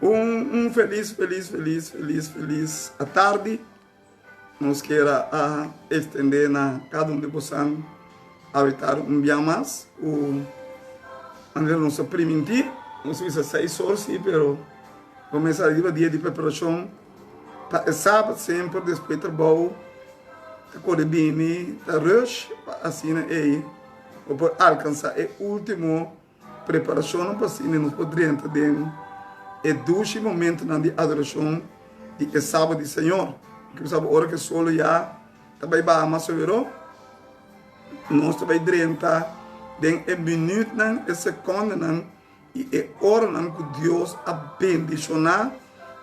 Un un felis felis felis felis felis atardi nos kier a extende na cada un di bosan awe tardi un bia mas cu manera nos a priminti nos a bisa seis or si pero lo mester ariba dia di preparacion pa e sabat semper despues trabou ta kore bini ta rush pa asina ey bo por alcansa e ultimo Preparashonnan pa asina nos por drenta den e dushi momentonan di adorashon di e Sabat di Señor. Bo sabi ora ku e solo ya ta bai baha mas soberó, nos ta bai drenta den e minütnan, e sekòndenan i e oranan ku Dios a bendishoná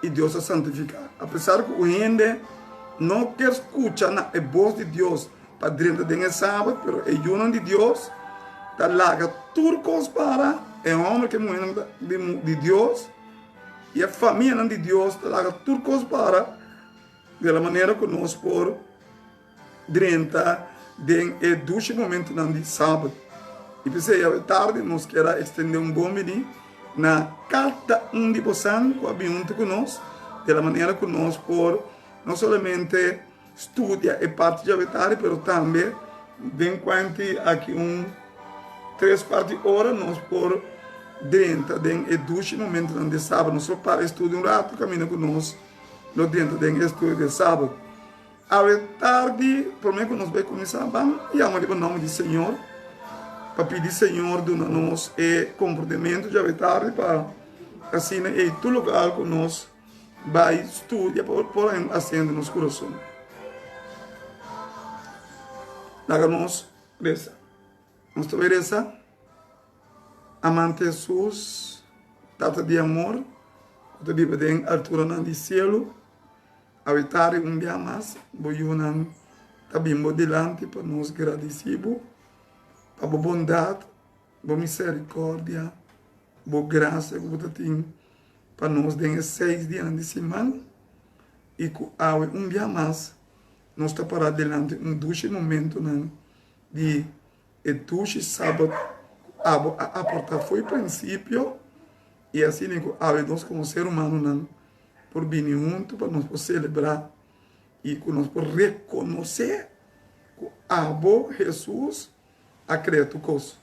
i Dios a santifiká. Apesar ku un hende no kier skucha na e bos di Dios pa drenta den e Sabat, pero e yunan di Dios ta laga tur kos para, e hòmber ku e muhénan di Dios i e famianan di Dios ta laga tur kos para di la manera ku nos por drenta den e dushi momentunan di Sabat. I p'esei awe tardi nos kier a ekstendé un bon bini na kada un di bosan ku a bin huntu ku nos, di la manera ku nos por no solamente studia e parti djawe tardi, pero tambe den kuanti aki un tres kuart di ora nos por drenta den e dushi momentunan di Sabat. Nos lo para e studio un ratu kaminda ku nos lo drenta den e studio di Sabat. Awe tardi, promé ku nos bai kuminsá, ban yama riba nòmber di Señor pa pidi Señor duna nos e komprondementu djawe tardi pa asina ei tur lokual ku nos bai studia por por asiento nos kurason. Laga nos resa. Nos ta bai resa. Amante Hesus, Tata di amor, ku ta biba den alturanan di sielu, Awe tardi un bia mas bo yunan ta bin bo dilanti pa nos gradisí bo pa bo bondat, bo misericordia, bo gracia ku bo ta tin pa nos den e seis dianan di siman i ku awe un bia mas nos ta pará dilanti un dushi momentonan di e dushi sabat ku abo a aportá fo'i prinsipio i asina ku awe nos komo ser humanonan por bini huntu pa nos por selebrá i ku nos por rekonosé ku abo, Hesus, a krea tur kos.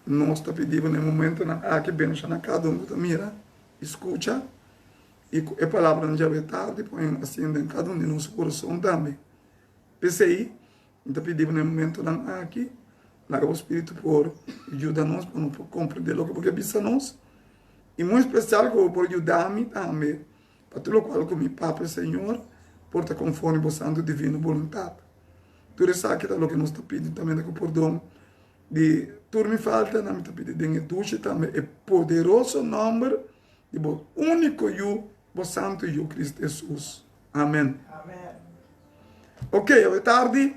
Nos ta pidi bo na e momentonan aki bendishoná kada un ku ta mira i skucha i ku e palabranan djawe tardi por hasiendo den kada un di nos kurason tambe. P'esei, mi ta pidi bo na e momentonan aki, laga bo spiritu por yuda nos pa nos por komprendé loke bo ke bisa nos i muy espesial ku bo por yuda mi tambe pa tur lokual ku mi papia, Señor, por ta konforme bo santu divino boluntat. Tur esaki ta loke nos ta pidi tambe ku pordon di tur mi faltanan. Mi ta pidi den e dushi tambe e poderoso nòmber di bo úniko Yu, bo Santu Yu, Cristo Hesus. Amen. Ok, awe tardi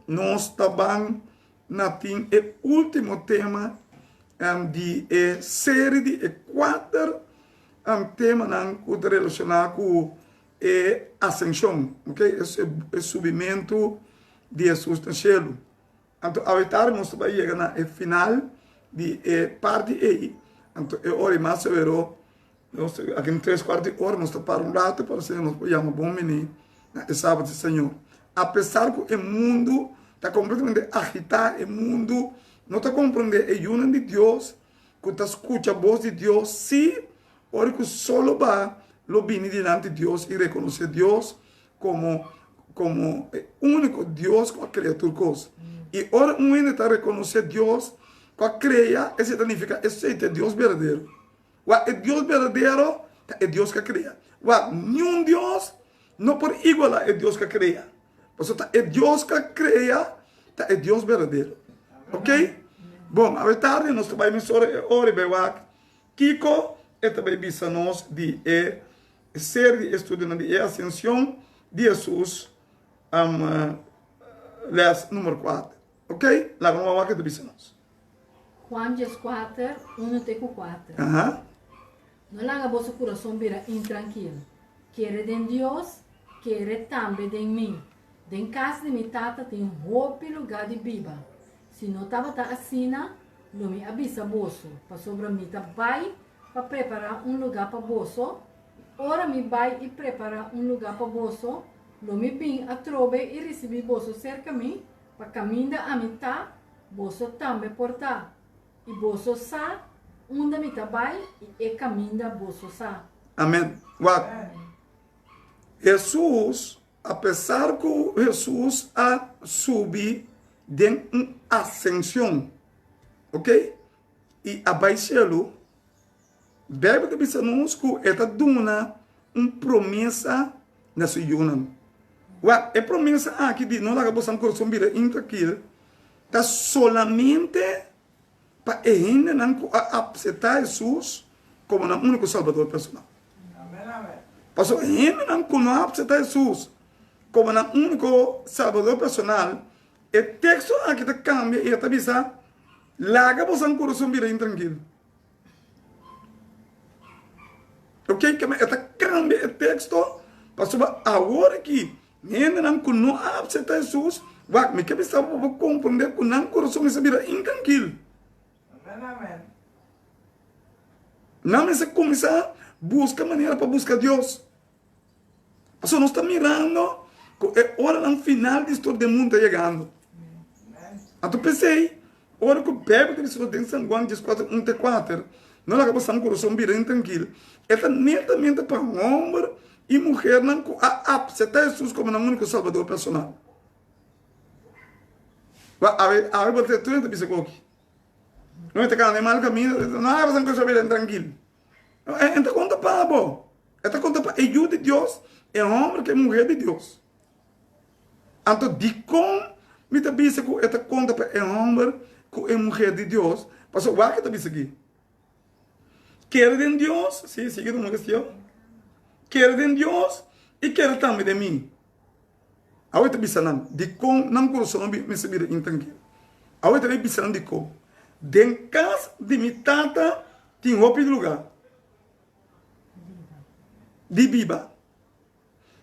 nos ta ban na tin e último tema di e seri di e kuater temanan ku ta relashoná ku e asenshon, ok, e subimentu di Hesus na shelu. Anto awe tardi nos ta bai yega na e final di e parti ei, anto e ora ei mas severo, nos aki un tres kuart di ora nos ta para un ratu pa asina nos por yama bon bini na e sabat di Señor. Apesar ku e mundu ta kompletamente agitá, e mundu no ta komprendé e yunan di Dios ku ta skucha bos di Dios, sí, ora ku solo ba lo bini dilanti Dios i rekonosé Dios komo komo e úniko Dios ku a krea tur kos. I ora un hende ta rekonosé Dios ku a krea, esei ta nifiká esei ta e Dios berdadero. Wak, e Dios berdadero ta e Dios ku a krea. Wak, niun dios no por igualá e Dios ku a krea. Pasobra ta e Dios ku a krea ta e Dios berdadero. Ok? Bon, awe tardi nos ta bai mesora e ora i bai wak kiko e ta bai bisa nos di e seri di estudionan di e asension di Hesus, les numero kuater. Ok? Laga nos wak wak e ta bisa nos. Juan dieskuater, unu te ku kuater. No laga boso kurason bira intrankil. Kere den Dios, kere tambe den mi. Den kas di mi Tata tin hopi lugá di biba. Si no tabata asina, lo mi a bisa boso, pasobra mi ta bai. pa prepará un lugá pa boso. Ora mi bai i prepará un lugá pa boso, lo mi bin atrobe i risibí boso serka mi, pa kaminda ami ta, boso tambe por ta. I boso sa unda mi ta bai i e kaminda boso sa. Amen. Wak, Hesus, apesar ku Hesus a subi den un asenshon, ok, i a bai shelu, Beibel ta bisa nos ku e ta duna un promesa na su yunan. Wak, e promesa aki di no laga boso kurason bira intrankil ta solamente pa e hendenan ku a apseptá Hesus komo nan úniko Salbador personal. Pasobra e hendenan ku no a apseptá Hesus komo nan úniko Salbador personal, e teksto aki ta kambia i e ta bisa, Laga boso kurason bira intrankil. Ok, ke men e ta kambia e teksto pasobra awor aki hendenan ku no a apseptá Hesus, wak, mi ke bisa bo pa bo komprondé ku nan kurason mester bira intrankil. Nan mester kuminsá buska manera pa buska Dios. Pasobra nos ta mirando ku e oranan final di historia den mundu ta yegando. Anto p'esei, ora ku Beibel ta bisa nos den San Juan dieskuater un te kuater, no laga bo san kurason bira intrankil, e ta netamente pa hòmber i muhernan ku a apseptá Hesus komo nan úniko Salbador personal. Wak, awe, awe bo ta tur hende ta bisa ku oki. No ta kana den mal kaminda, no laga bo san kurason bira intrankil. E ta konta pa bo. E ta konta pa e yu di Dios, e hòmber ku e muhé di Dios. Anto dikon mi ta bisa ku e ta konta pa e hòmber ku e muhé di Dios? Pasobra wak e ta bisa aki. Kere den Dios, si, sigui ta muhé sio. Kere den Dios i kere tambe den mi. Awe ta bisa nan, dikon nan kurason mester bira intrankil? Awe ta bisa nan dikon. Den kas di mi tata tin hopi lugá di biba.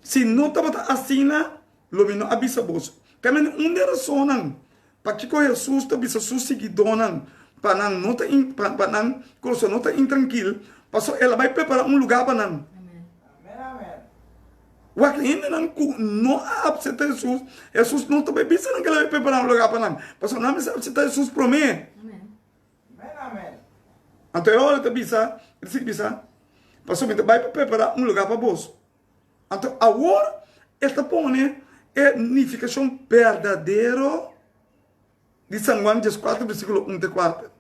Si no tabata asina, lo mi no a bisa boso. Kamente un di e rasonnan pakiko Hesus ta bisa su siguidónan pa nan no ta pa nan kurason no ta intrankil, pasobra el a bai prepará un lugá pa nan. Wak hendenan ku no a apseptá Hesus, Hesus no ta bai bisa nan ku el a bai prepará un lugá pa nan, pasobra nan mester apseptá Hesus promé. Anto e ora ta bisa, e ta sigui bisa, pasobra mi ta bai pa prepará un lugá pa boso. Anto awor e ta pone e nifikashon berdadero di San Juan dieskuater versíkulo un te kuater.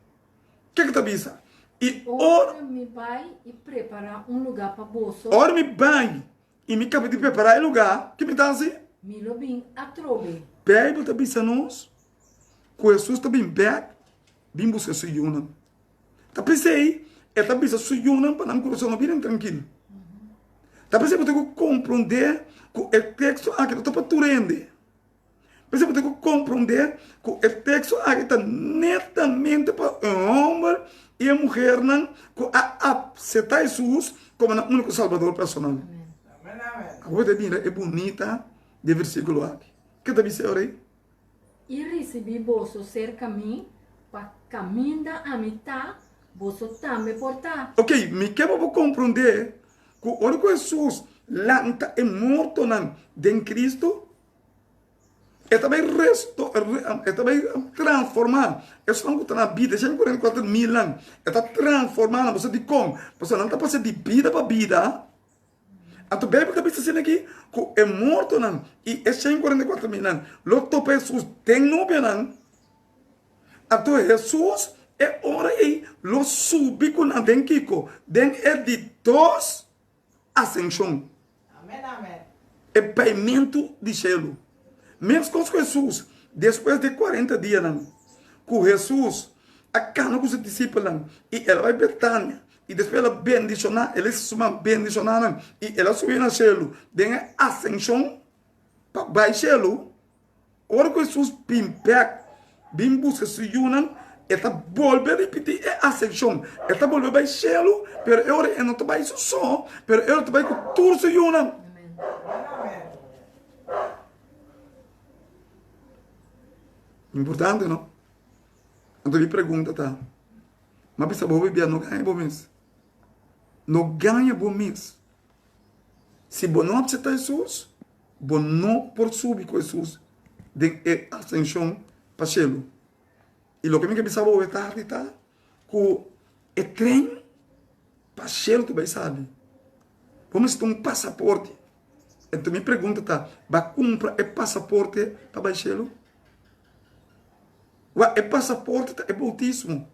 Ke ku ta bisa? I ora mi bai i prepará un lugá pa boso. Ora mi bai i mi kaba di prepará e lugá, ke mi ta hasi? Mi lo bin atrobe. Beibel ta bisa nos ku Hesus ta bin bèk bin buska su yunan. Ta p'esei e ta bisa su yunan pa nan kurason no bira intrankil. Ta p'esei bo tin ku komprondé ku e teksto aki no ta pa tur hende. P'esei bo tin ku komprondé ku e teksto aki ta netamente pa e hòmber i e muhernan ku a apseptá Hesus komo nan úniko Salbador personal. Awor ta mira e bunita di e versíkulo aki. Ke ta bisa e ora ei? I risibí boso serka mi, pa kaminda ami ta, boso tambe por ta. Oke, mi ke pa bo komprondé ku ora ku Hesus lanta e mortonan den Kristu, E ta bai resto, e ta bai transformá esnan ku ta na bida, 144.000 nan, e ta transformá nan, pasobra dikon? Pasobra nan ta pasa di bida pa bida, anto Beibel ta bisa asina aki, ku e mortonan i e 144.000 nan lo topa Hesus den nubianan, anto Hesus e ora ei lo subi ku nan den kiko? Den e di dos Asenshon. E baimentu di shelu. Meskos ku Hesus, despues di e kuarenta dianan ku Hesus a kana ku su disipelnan i el a bai Betania i despues el a bendishoná, el a hisa su man bendishoná nan i el a subi na shelu den e asenshon pa bai shelu. Ora ku Hesus bin bèk bin buska su yunan, e ta bolbe ripití e asenshon. E ta bolbe bai shelu, pero e ora e no ta bai su so, pero e ora ta bai ku tur su yunan. Importante, no? Anto mi pregunta ta, m'a bisa bo hopi bia no gaña bo mes. No gaña bo mes. Si bo no acepta Hesus, bo no por subi cu Hesus den e ascension pa cielo. Y loke mi ke bisa bo awe tardi ta cu e tren pa cielo ta bay sali. Bo mester un pasaporte. Enton mi pregunta ta, ba cumpra e pasaporte pa bay cielo? Wak, e pasaporte ta e bautismo.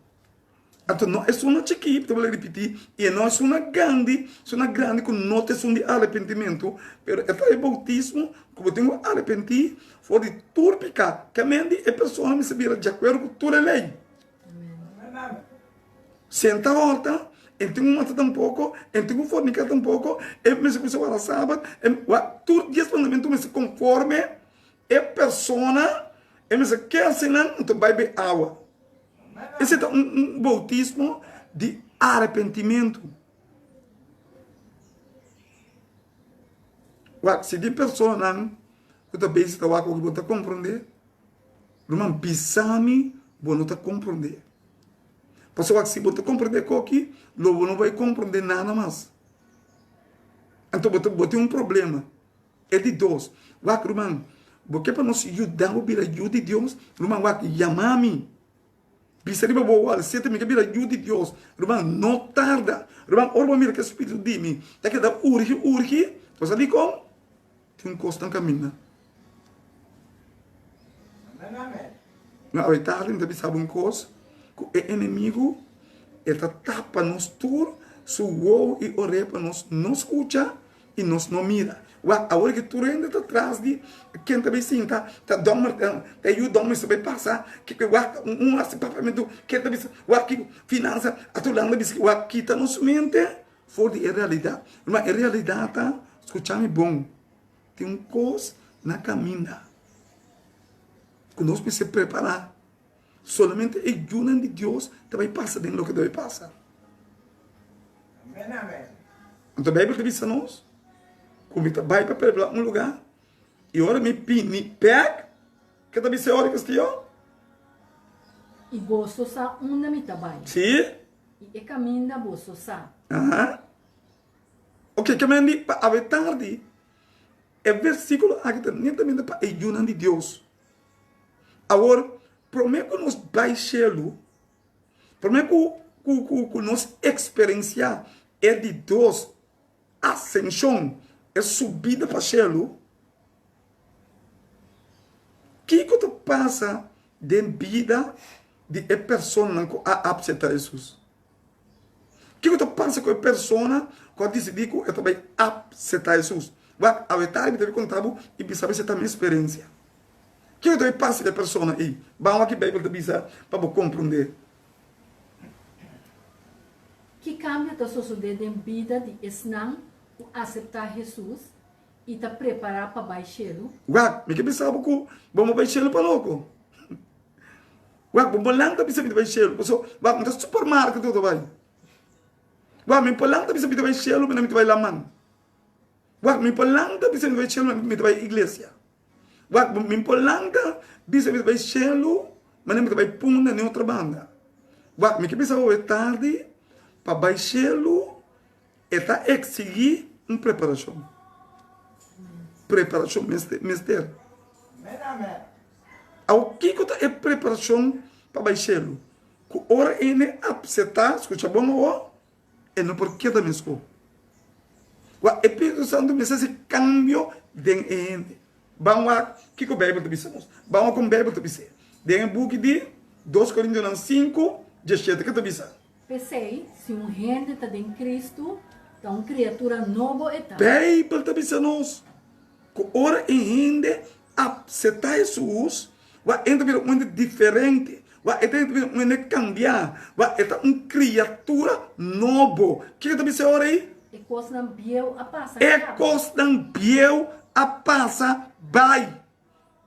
Anto no esun na chikí, mi ta bolbe ripití, i e no esun na grandi, esun na grandi ku no ta esun di arepentimentu, pero e ta e boutismo ku bo tin ku arepentí for di tur piká. Ke men di e persona mester bira di akuerdo ku tur e lei. Senta horta, e tin ku mata tampoko, e tin ku forniká tampoko, e mester kuminsá warda sabat, e wak tur dies mandamentu mester konforme e persona, e mester ke hasi nan, anto bai be awa. Esei ta un boutismo di arepentimentu. Wak, si tin personanan ku ta bezi ta wak oki bo ta komprondé, ruman bisa mi bo no ta komprondé. Pasobra wak si bo ta komprondé koki, lo bo no bai komprondé nada mas. Anto bo tin un problema. E di dos, wak ruman, bo ke pa nos yuda bo bira yu di Dios? Ruman, wak, yama mi. Bisa riba bo wal, siete mi ke bira yu di Dios. Ruman, no tarda. Ruman, ora bo mira ke spiritu di mi ta keda urgi, urgi, bo sa dikon? Tin un kos na kaminda. Na awe tardi mi ta bisa bo un kos, ku e enemigu e ta tapa nos tur su wowo i orea pa nos no skucha i nos no mira. Wak, awor ki tur hende ta tras di ken ta bai sinta, ta dòmer, ta yu dòmer sa bai pasa, wak, un hasi papiamentu, ken ta bisa, wak ki finansa, ato nan ta bisa, wak, kita nos mente for di e realidat. Ruman, e realidat ta, skucha mi bon, tin un kos na kaminda ku nos mester prepará. Solamente e yunan di Dios ta bai pasa den loke ta bai pasa. Anto Bijbel ta bisa nos ku mi ta bai pa prepará un lugá i ora mi bini bèk, ke ta bisa e ora Castillo? I boso sa unda mi ta bai. Sí. I e kaminda boso sa. Aha. Oke, ke men di pa awe tardi e versíkulo aki ta netamente pa e yunan di Dios. Awor, promé ku nos bai shelu, promé ku ku nos eksperensiá e di dos asenshon, e subida pa shelu, kiko ta pasa den bida di e personanan ku a apseptá Hesus? Kiko ta pasa ku e persona ku a disidí ku e ta bai apseptá Hesus? Wak, awe tardi mi ta bai konta bo i bisa bo si ta mi eksperensia. Kiko ta bai pasa ku e persona ei? Ban wak ki Beibel ta bisa pa bo komprondé. Ki kambio ta sosodé den bida di esnan ku aseptá Hesus i ta prepará pa bai shelu? Wak, mi ke bisa bo ku bo no bai shelu pa loko. Wak, bo por lanta bisa mi ta bai shelu. Paso, wak, mi ta supermarket ku ta bai. Wak, mi por lanta bisa mi ta bai shelu, mi ta bai laman. Wak, mi por lanta bisa mi ta bai shelu, mi ta bai iglesia. Wak, mi por lanta bisa mi ta bai shelu, ma mi ta bai punda ni otro banda. Wak, mi ke bisa awe tardi pa bai shelu, e ta exigi un preparashon. Preparashon mester. Awor, kiko ta e preparashon pa bai shelu? Ku ora hende apseptá, skucha bon awor, e no por keda meskó. Wak, e Spiritu Santu mester hasi kambio den e hende. Ban wak kiko Beibel ta bisa nos. Ban wak kon Beibel ta bis'é. Den e buki di Dos Korintionan 5, 17, ke ta bisa? P'esei, si un hende ta den Kristu, ta un kriatura nobo e ta. Beibel ta bisa nos Ku ora e hende apseptá Hesus, wak e ta bira un hende diferente, wak e ta bira un hende kambiá, wak e ta un kriatura nobo. Kiko ta bisa e ora ei? E kosnan bieu a pasa E kosnan bieu a pasa bai.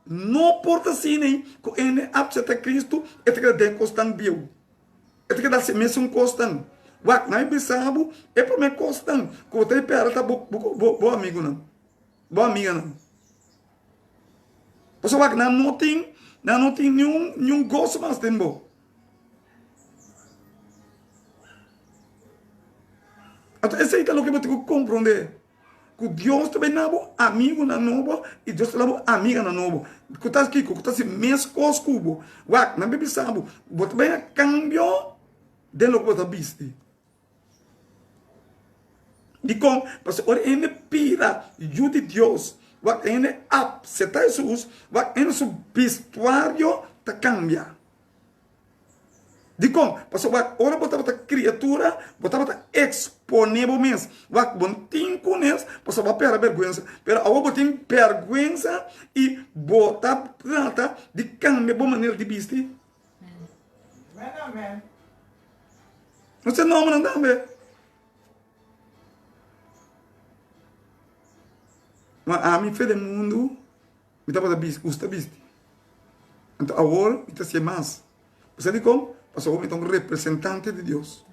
No por ta asina ei ku e hende apseptá Kristu, e ta keda den kosnan bieu. E ta keda hasi mesun kosnan. Wak, nan a bisa bo e promé kosnan ku bo ta pèrdè ta bo bo amigunan. Bo amiganan. Pasobra wak nan no tin, nan no tin niun, niun goso mas den bo. Anto esei ta loke bo tin ku komprondé, ku Dios ta bini na bo amigunan nobo i Dios ta duna bo amiganan nobo. Ku ta kiko? Ku ta hasi meskos ku bo. Wak, nan por bisa bo, bo ta bini a kambio den loke bo ta bisti. Dikon? Pasobra ora hende bira yu di Dios, wak hende apseptá Hesus, wak hende su bistuario ta kambia. Dikon? Pasobra wak ora bo tabata kriatura, bo tabata eksponé bo mes. Wak bo no tin kunes pasobra bo a pèrdè bèrgwensa. Pero awor bo tin bèrgwensa i bo ta trata di kambia bo manera di bisti. No se nombernan tambe. Ma ami fe den mundu mi tabata bisti, gusta bisti. Anto awor mi ta hacié mas. Bo sa dikon? Pasobra mi ta un representante di Dios.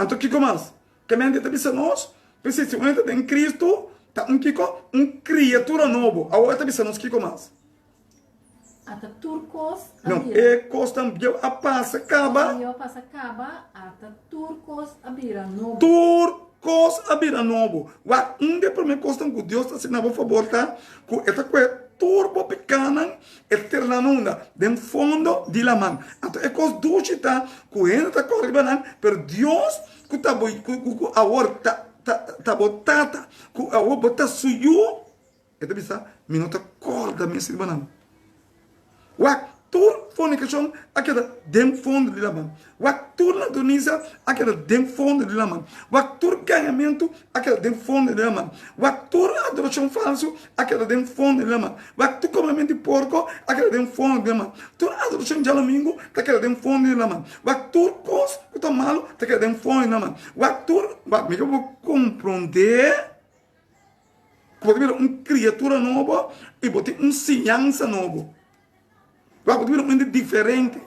Anto kiko mas? Kemente ta bisa nos, p'esei si un hende ta den Cristo, ta un kiko? Un criatura nobo. Awor e ta bisa nos kiko mas? Ata tur kos a No, bira. e kosnan bieu a pasa kaba. Kosnan bieu a pasa kaba, ata tur kos a bira nobo. Tur kos a bira nobo. Wak, un di e promé kosnan ku Dios ta hasi na bo fabor ta ku e ta kohe tur bo pikánan, e ta tira nan unda? Den fondo di laman. Anto e kos dushi ta ku hende ta kòrda riba nan, pero Dios ku ta bo, ku, ku, ku awor ta, ta, ta bo Tata, ku awor bo ta su yu, E ta bisa, Mi no ta kòrda mes riba nan. Wak, tur fornikashon a keda den fondo di laman. Wak, tur ladronisia a keda den fondo di laman. Wak, tur gañamentu a keda den fondo di laman. Wak, tur adorashon falsu a keda den fondo di laman. Wak, tur komementu di porko a keda den fondo di laman. Tur adorashon djalomingu ta keda den fondo di laman. Wak, tur kos ku ta malu ta keda den fondo di laman. Wak, tur, wak, mi ke bo komprondé. Bo ta bira un kriatura nobo i bo tin un siñansa nobo. Bo ta bira un hende diferente.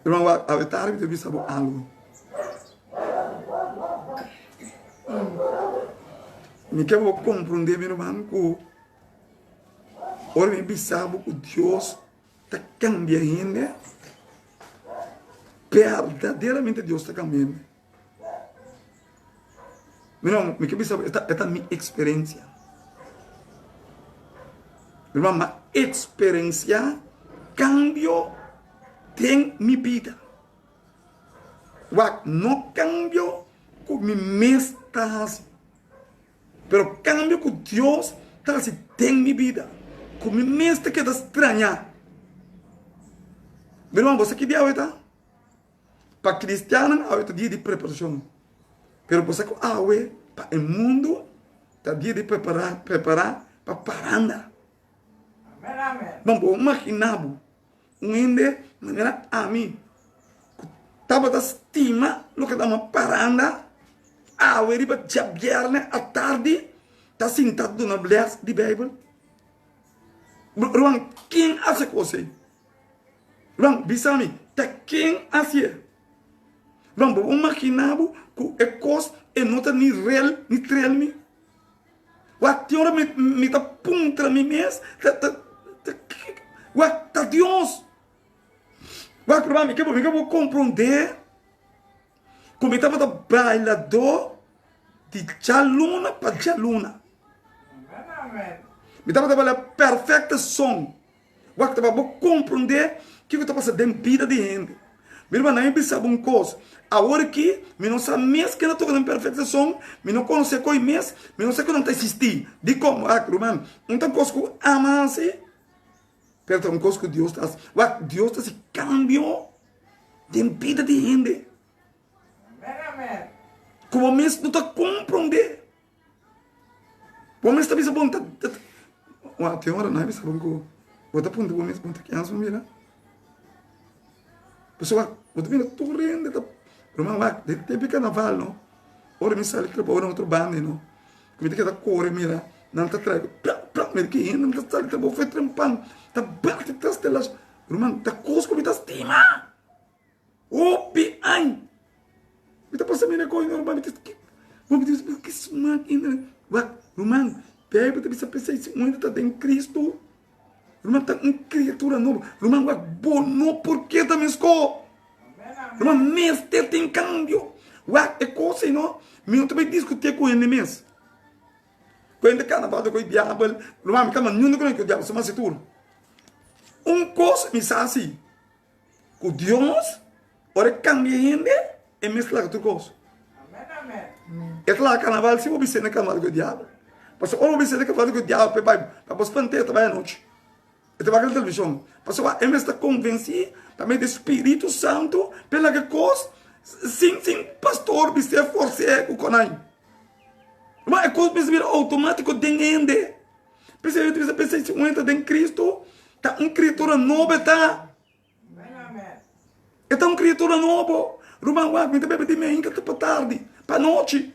Hermano, wak, awe tardi mi ta bisa bo algo. Mi ke bo komprondé, mi ruman, ku ora mi bisa bo ku Dios ta kambia hende, berdaderamente Dios ta kambia hende. Mi no, mi ke bisa bo, e ta, e ta mi eksperensia. Mi ruman, m'a eksperensiá kambio den mi bida. Wak, no kambio ku mi mes ta hasi, pero kambio ku Dios ta hasi den mi bida, ku mi mes ta keda strañá. Mi ruman, bo sa ki dia awe ta? Pa kristiannan awe ta dia di preparashon, pero bo sa ku awe pa e mundu ta dia di prepará, prepará pa paranda. Bon, bo imaginá bo un hende manera ami ku tabata stima loke ta yama paranda, awe riba djabièrnè atardi ta sinta duna lès di Beibel? Ruman, ken hasi kos ei? Ruman, bisa mi, ta ken hasié? Ruman, bo por maginá bo ku e kos e no ta ni rel ni trel mi? Wak, tin ora mi mi ta puntra mi mes, ta ta ta wak, ta Dios. Wak, ruman, mi ke bo mi ke bo komprondé ku mi tabata bailadó di djaluna pa djaluna. Mi tabata baila perfecte son. Wak ta pa bo komprondé kiko ta pasa den bida di hende. Mi ruman, nan mi bisa bo un kos, awor aki mi no sa mes ken ta toka den perfekte son, mi no konosé koi mes, mi no sa ku nan ta eksistí. Dikon? Wak, ruman, un ta kos ku ama hasi, pero ta un kos ku Dios ta hasi. Wak, Dios ta hasi kambio den bida di hende. Ku bo mes no ta komprondé. Bo mes ta bisa bon ta ta Wak tin ora nan bisa bon ku bo ta puntra bo mes bon ta kias bo mira. Pasobra wak bo ta mira tur hende ta ruman wak den tempu di karnaval no ora mi sali trabou na otro banda no ku mi ta keda kore mira nan ta trae plak plak mira ki hende nan ta sali trabou for trempan ta bati tras di las ruman ta kos ku mi ta stima. Hopi añ. Mi ta pasa mira koy normal mi ta ki bo mi ta bisa ki smak inda wak ruman Bijbel ta bisa p'esei si un hende ta den Cristo. Ruman ta un kriatura nobo. Ruman wak bo no por keda meskó. Ruman mester tin kambio. Wak e kos ei no, mi no ta bai diskutié ku hende mes. Ku hende kana bòlta ku e diabel. Ruman mi kamba niun ku e diabel, suma si tur. Un kos mi sa si, ku Dios ora e kambia hende, e mes laga tur kos. E ta laga karnaval si bo bis'é na karnaval ku e diabel. Pasobra ora bo bis'é na karnaval ku e diabel pa e bai, pa bo spant'é e ta bai anochi. E ta wak na televishon. Pasobra e mes ta konvensí pa medio di Spiritu Santu pa e laga kos sin sin pastor bis'é fors'é ku konai. Ma e kos mester bira outomátiko den hende. P'esei yo ta bisa, p'esei si un hende ta den Kristu, ta un kriatura nobo e ta. E ta un kriatura nobo. Ruman, wak, mi ta bebe di meinta te pa tardi, pa nochi.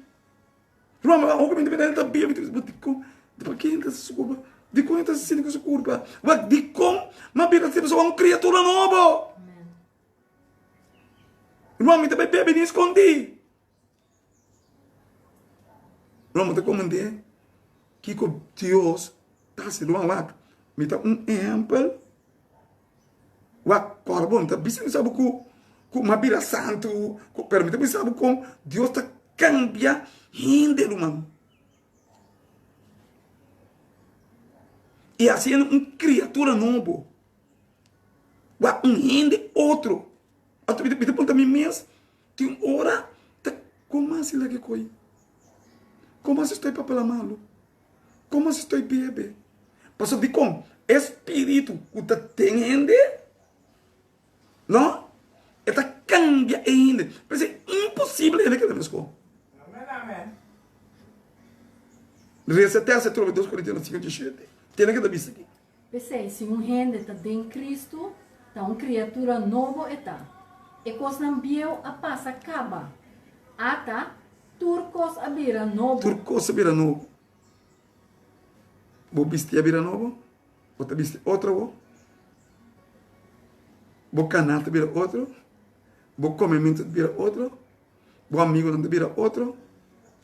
Ruman, wak, hopi mi ta bebe, hende ta bebe, mi ta bisa, dikon, pakiko hende ta hasi su kurpa? Dikon hende ta hasi asina ku su kurpa? Wak, dikon mi a bira asina? Pasobra un kriatura nobo. Ruman, mi ta bai bebe ni skondí. Ruman, bo ta komprendé kiko Dios ta hasi? Ruman, wak, mi ta un ehèmpel. Wak, kòrda bo, mi ta bisa mi sa bo ku ku mi a bira santu, ku, pero mi ta bisa bo kon Dios ta kambia hende, ruman. I hasi hende un kriatura nobo. Wak, un hende otro. Anto mi ta puntra mi mes, Tin ora ta como asi lage koy? Como asi estoy papela malo? Como asi estoy bebe? Pasobra dikon? E spiritu ku ta den hende, no, e ta kambia e hende. Parece imposible hende keda meskos. Resa tèst atrobe dos Korintianan sinku diesshete. Tene ke ta bisa aki. P'esei, si un hende ta den Kristu, ta un kriatura nobo e ta. E kosnan bieu a pasa kaba. Ata, tur kos a bira nobo. Tur kos a bira nobo. Bo bisti a bira nobo, bo ta bisti otro awor. Bo kanal ta bira otro, bo komementu ta bira otro, bo amigonan ta bira otro,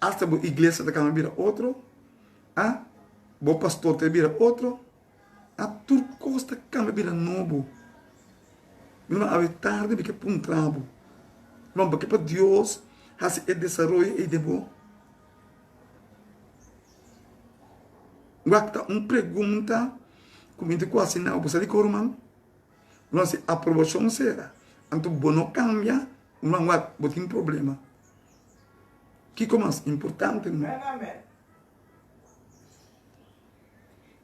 asta bo iglesia ta kaba bira otro. A Bo pastor ta bira otro. A Tur kos ta kambia bira nobo. Mi ruman, awe tardi mi ke puntra bo. Ruman, bo ke pa Dios hasi e desaroyo ei den bo? Wak, ta un pregunta ku mi ta ku hasi nau. Bo sa dikon, ruman? Ruman, si aprobashon sera, anto bo no kambia, ruman, wak, bo tin problema. Kiko mas importante, ruman?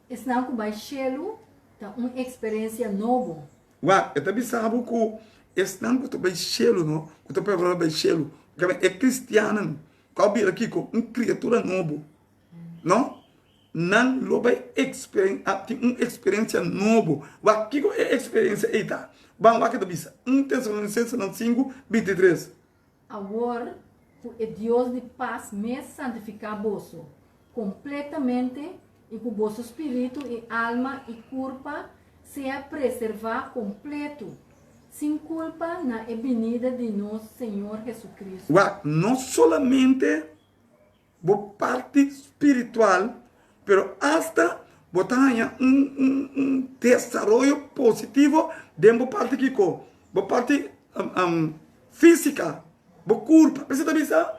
Esnan ku bai shelu ta un eksperensia nobo. Wak, e ta bisa bo ku esnan ku ta bai shelu no, ku ta prepará bai shelu, e kristiannan ku a bira kiko? Un kriatura nobo, no? Nan lo bai tin un eksperensia nobo. Wak, kiko e eksperensia ei ta? Ban wak e ta bisa, un Tesalonisensenan sinku, 23. Awor ku e Dios di pas mes santifiká boso kompletamente i ku boso spiritu i alma i kurpa sea preservá kompletu, sin kulpa na e binida di nos Señor Hesukristu. Wak, no solamente bo parti spiritual, pero asta bo ta haña un un un desaroyo positivo den bo parti kiko? Bo parti físika, bo kurpa. P'esei ta bisa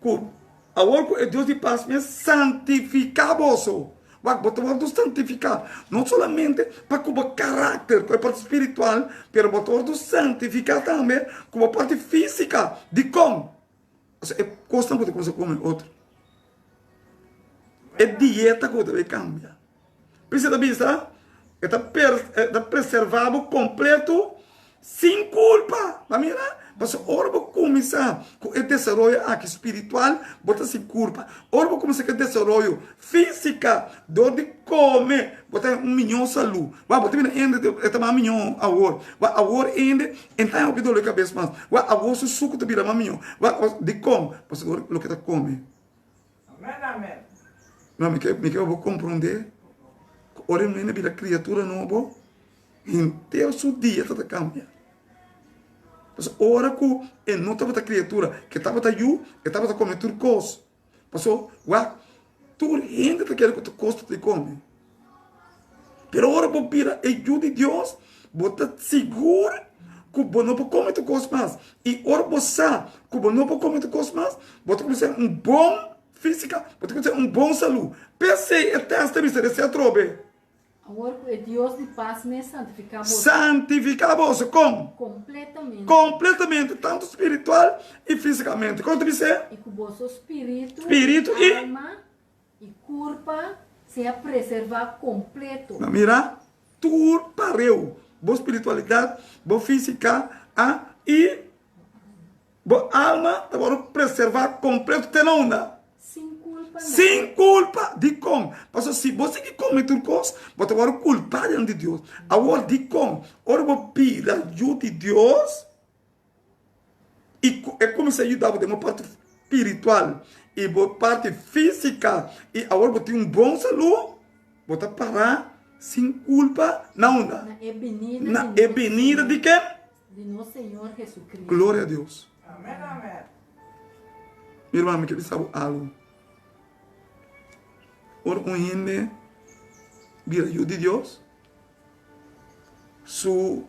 ku awor ku e Dios di pas mes santifiká boso. Wak, bo ta wòrdu santifiká, no solamente pa ku bo karakter, ku e parti spiritual, pero bo ta wòrdu santifiká tambe ku bo parti físika. Dikon? Pasobra e kosnan ku ta kuminsá kome otro. E dieta ku bo ta bai kambia. P'esei ta bisa, e ta e ta preservá bo kompleto sin kulpa. Bo a mira? Pasobra ora bo kuminsá ku e desaroyo aki spiritual, bo ta sin kulpa. Ora bo kuminsá ku e desaroyo físika dor di kome, bo ta haña un miñó salú. Wak, bo ta bira hende e ta mas miñó awor. Wak, awor hende e no ta haña hopi dolor di kabes mas. Wak, awor su suku ta bira mas miñó. Wak, dikon? Pasobra loke ta kome. No, mi ke, mi ke pa bo komprondé ku ora un hende bira kriatura nobo, henter su dieta ta kambia. Pasobra ora ku e no tabata kriatura, ke tabata yu, e tabata kome tur kos. Pasobra, wak, tur hende ta kere ku tur kos ta di kome. Pero ora bo bira e yu di Dios, bo ta sigur ku bo no por kome tur kos mas. I ora bo sa ku bo no por kome tur kos mas, bo ta kuminsá un bon físika, bo ta kuminsá un bon salú. P'esei e tèst ta bisa desea atrobe. Awor ku e Dios di pas mes santifiká boso. Santifiká boso kon? Kompletamente. Kompletamente, tantu spiritual i físikamente. Kon ta bis'é? I ku boso spiritu, spiritu i alma i kurpa sea preservá kompleto. Na mira, tur pareu, bo spiritualidat, bo físika, a i bo alma ta wòrdu preservá kompleto te na unda? Sin kulpa na. Sin kulpa! Dikon? Pasobra si bo sigui kome tur kos, bo ta wòrdu kulpá dilanti di Dios. Awor, dikon? Ora bo bira yu di Dios i e kuminsá yuda bo den bo parti spiritual i bo parti físika i awor bo tin un bon salú, bo ta pará sin kulpa na unda? Na e binida Na e binida di ken? Di nos Señor Jesucristo. Gloria a Dios. Amen amen. Mi hermano, mi ke bisa bo algo. Ora un hende bira yu di Dios, su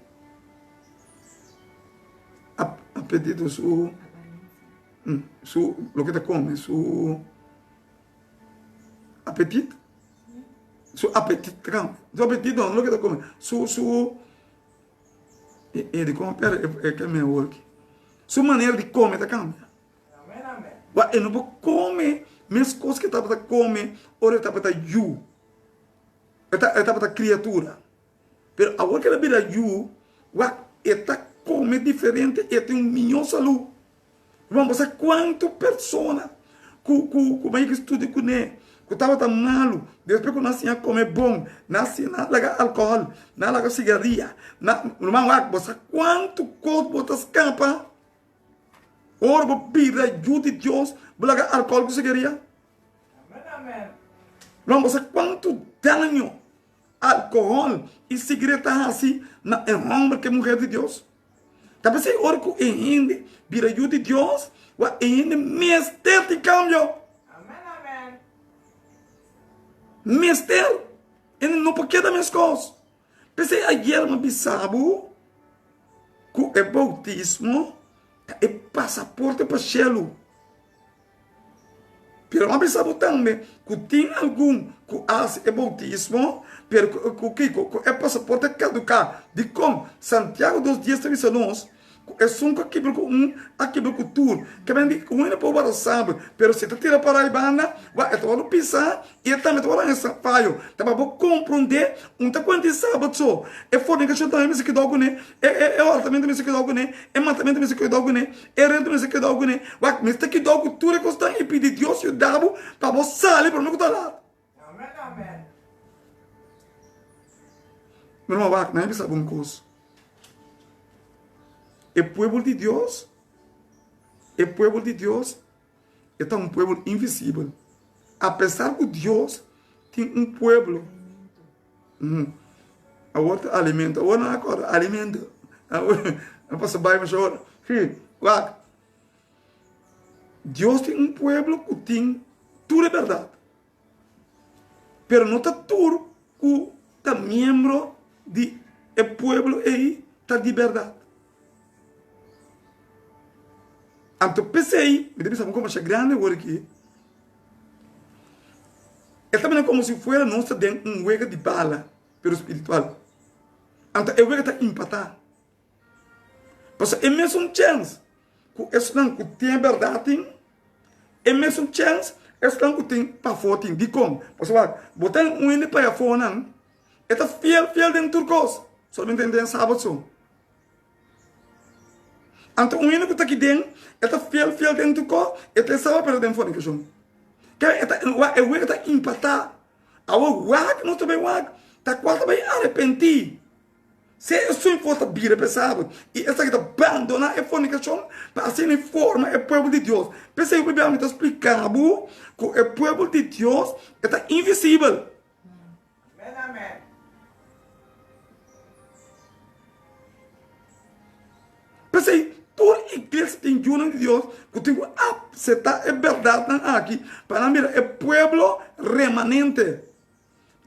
apetito, su, su loke ta come, su apetit, su apetit ta cambia. Su apetit no, no loke ta come, su, su. E di kon pero e ke me awor aki. Su manera di kome ta kambia. Wak e no por kome meskos ke tabata kome ora e tabata yu. E tabata kriatura. Pero awor ke el a bira yu, wak e ta kome diferente, e tin un mihó salú. Ruman, bo sa kuantu persona ku ku ku bai studia kuné ku tabata malu, despues ku nan siña kome bon, nan siña nan laga alkohòl, nan laga sigaria, nan, ruman wak, bo sa kuantu kos bo ta skapa ora bo bira yu di Dios, bo laga alkohòl ku sigaria? Ruman, bo sa kuantu daño alkohòl i sigaret ta hasi na e hòmber ku e muher di Dios? Ta p'esei ora ku e hende bira yu di Dios, wak e hende mester tin kambio. Mester. E no por keda meskos. P'esei ayer mi a bisa bo ku e boutismo ta e pasaporte pa shelu. Pero mi a bisa bo tambe ku tin algun ku hasi e boutismo, pero ku kiko? Ku e pasaporte a kaduká. Dikon? Santiago 2 dies ta bisa nos ku esun ku a kibra ku un, a kibra ku tur. Ke men di ku un hende por warda sabi, pero si e ta tira para e banda, wak e ta wòrdu pisá i e tambe ta wòrdu haña fayo. Ta pa bo komprondé un ta kuenta e sabat so. E fornikashon tambe mester keda kuné, e hòrtamentu mester keda kuné, e matamentu mester keda kuné. E rei ta mester keda kuné. Wak, mester keda ku tur e kosnan i pidi Dios yuda bo pa bo sali promé ku ta lat. Mi ruman, wak, nan a bisa bo un kos. E pueblo di Dios, e pueblo di Dios, e ta un pueblo invisibel. Apesar ku Dios tin un pueblo. Awor ta alimento. Awor nan a kòrda alimento. Awor a pasa bai masha ora. Sí, wak. Dios tin un pueblo ku tin tur e bèrdat. Pero no ta tur ku ta miembro di e pueblo ei ta di bèrdat. Anto p'esei mi ta bisa bo ku masha grandi awor aki. E ta bini komo si fuera nos ta den un wega di bala, pero spiritual. Anto e wega ta impatá. Pasobra e mesun chèns ku esnan ku tin e bèrdat tin, e mesun chèns esnan ku tin pafó tin. Dikon? Pasobra bo ta un hende pa e afónan, e ta fiel fiel den tur kos, solamente den sabat so. Anto un hende ku ta aki den, e ta fiel fiel den tur kos, e ta e saba pero den fornikashon. Ke e ta e wega ta impatá. Awor wak nos ta bai wak, ta kual ta bai arepentí. Si esun for ta bira pa e saba i esaki ta bandoná e fornikashon pa asina e forma e pueblo di Dios. P'esei hopi bia mi ta splika bo ku e pueblo di Dios e ta invisibel. P'esei, tur iglesia tin yunan di Dios ku tin ku aseptá e bèrdatnan aki pa nan bira e pueblo remanente.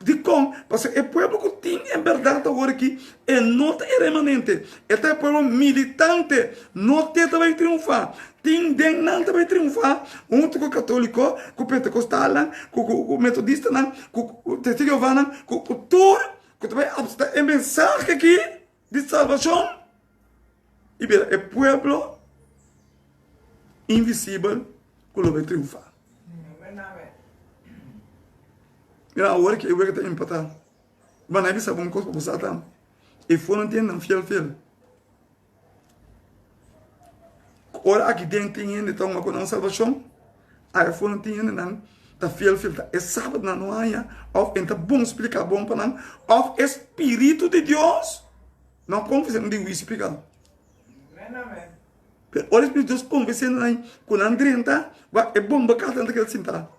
Dikon? Pasobra e pueblo ku tin en bèrdat awor aki, e no ta e remanente, e ta e pueblo militante, no te ta bai triunfá. Tin den nan ta bai triunfá huntu ku katóliko, ku pentekostalnan, ku ku metodistanan, ku testigo di Jehovánan, ku ku tur ku ta bai apseptá e mensahe aki di salbashon i bira e pueblo invisibel ku lo bai triunfá. Mira awor ki e wega ta empatá. Ma nan a bisa bon kos pa bo sa tambe. E for nan tin nan fiel fiel. Ora aki den tin hende ta hunga ku nan salbashon, a e for nan tin hende nan ta fiel fiel. Ta e sabat nan no haña òf e ta bon splika bon pa nan òf e spiritu di Dios no konfes'é nan di huisio piká. Pero ora e spiritu di Dios konfes'é nan ku nan drenta, wak e bomba kasa nan ta keda sintá.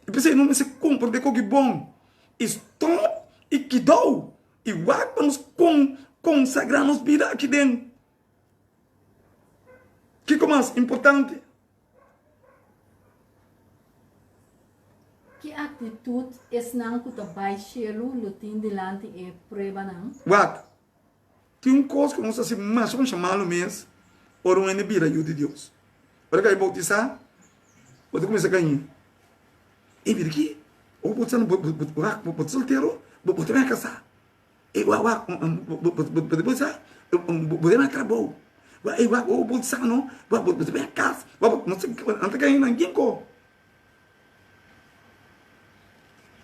I p'esei nos mester komprondé koki bon i stòp i kidou i wak pa nos kon konsagrá nos bida aki den. Kiko mas importante? Ki aktitut esnan ku ta bai shelu lo tin dilanti e pruebanan? Wak, Tin un kos ku nos ta hasi masha masha malu mes ora un hende bira yu di Dios. Ora ku a bautisá, bo ta kuminsá gañ'é. Ey, mira aki, bo bautisá no, bo bo ta soltero, bo bo ta bin a kasá. Ey, wak wak, bo bo ta bautisá, bo ta bin a trabou. Ey, wak, bo bautisá no, wak, bo ta bin a kas. Wak, bo, nan ta gaña nan ginko.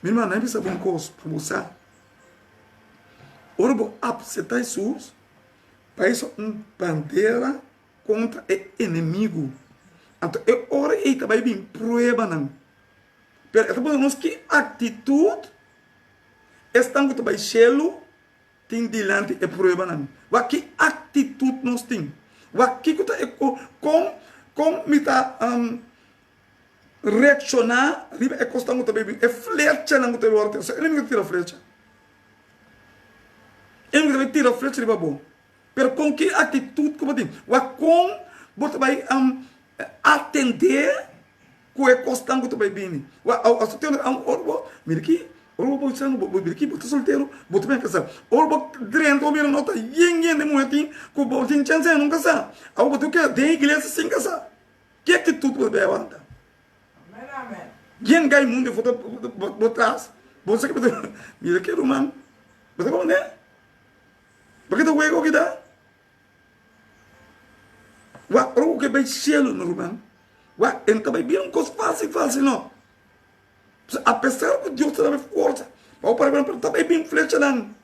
Mi hermano, nan bisa bo un kos pa bo sa. Ora bo apseptá Hesus, pa eso un bandera kontra e enemigu. Anto e ora ei ta bai bin pruebanan. Pero e ta pone nos ki aktitut esnan ku ta bai shelu tin dilanti e pruebanan. Wak ki aktitut nos tin. Wak kiko ta e kon kon mi ta reakshoná riba e kosnan ku ta bai bin, e flechanan ku ta bai wòrdu tira. E enemigu ta tira flecha. E enemigu ta bai tira flecha riba bo. Pero kon ki aktitut ku bo tin? Wak kon bo ta bai atendé ku e kosnan ku ta bai bini? Wak ora bo mira ki, ora bo bautisa bo mira ki bo ta soltero, bo ta bin kasá. Ora bo drenta bo mira no ta yen yen di muhé tin ku bo tin chèns ainda no kasá. Awor bo tin ku keda den iglesia sin kasá. Ki actitud bo debe awanta? Yen gai mundo for bo tras, bo sa ki bo ta mira ki ruman, bo ta comprende? Bo kita wego kita? Wak ora ku ke bai cielo no ruman, wak e no ta bai bira un kos fácil fácil no. Apesar ku Dios ta daba forsa pa bo para pero ta bai bin flechanan.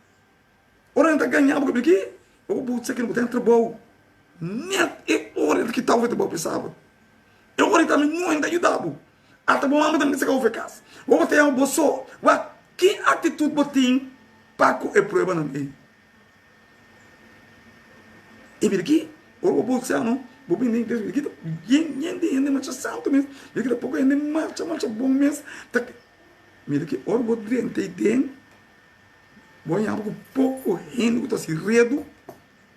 Ora nan ta gaña bo ki bo bo sa ki bo ten trabou net e ora ki ta ofrece bo pensaba e ora tambe no ta yuda bo ata bo mama tambe ta saka bo kas bo bo ta yama bo so wak ki actitud bo tin pa ku e pruebanan ei e bira ki ora bo bolsa no bo bini den iglesia bira ki yen yen di hende masha santu mes bira ki ta poko hende masha masha bon mes ta mira ki ora bo drenta ei den. Bo yama ku poko hende ku ta hasi redu,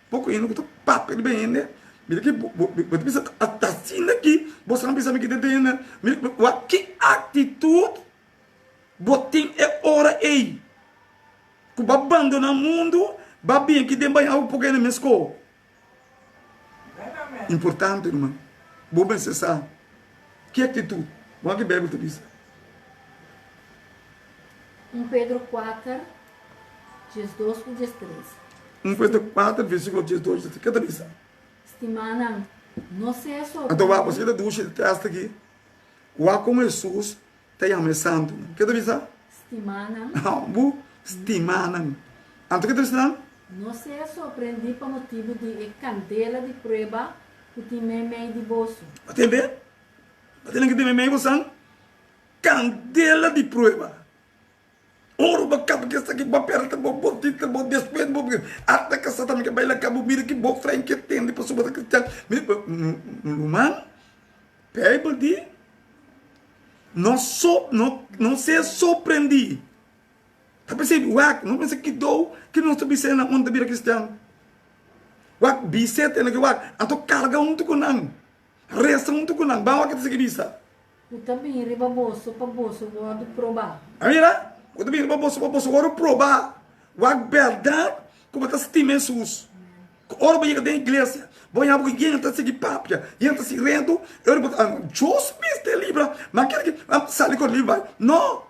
poko hende ku ta papia riba hende. Mira ki bo ta bisa ta asina aki, bo sa bisa mi ki ta hende. Mira wak ki aktitut bo tin e ora ei ku bo a bandona mundu, bo a bin aki den baña ku poko hende mes ko. Importante ruman, bo mester sa ki aktitut. Wak ki Beibel ta bisa. 1 Pedro 4, 12 ku 13. 1 Pedro 4, versíkulo 12, 13, ke ta bisa? Stimánan, no sea sorprendí. Anto wak, pasobra ta dushi e tèst aki. Wak kon Hesus ta yama e santunan. Ke ta bisa? Stimánan. Bu stimánan. Anto ke ta bisa nan? No sea sorprendí pa motibu di e kandela di prueba ku tin meimei di boso. Bo tende? Bo tende ke tin meimei bosan? Kandela di prueba. Ora bo kaba ke esaki bo perde bo bo tita bo despues bo ata kasa tambe ke bai laga bo mira ki bo fren ke tende pasobra bo ta kristian. Ruman, Beibel di no so no no sea sorprendí. Ta p'esei wak no pensa kidou ki nos ta bisa nan unda ta bira kristian. Wak bis'é tene ke wak anto karga huntu ku nan, resa huntu ku nan, ban wak ke ta sigui bisa. Ku ta bini riba boso pa boso wòrdu probá. A mira, ku ta bini riba boso pa boso wòrdu probá. Wak bèrdat ku bo ta stima Hesus. Ku ora bo yega den iglesia, bo haña bo ku yen ta sigui papia, yen ta sigui redu, e ora bo ta, Dios mester libra, ma kere ki sali ku libra bai. No!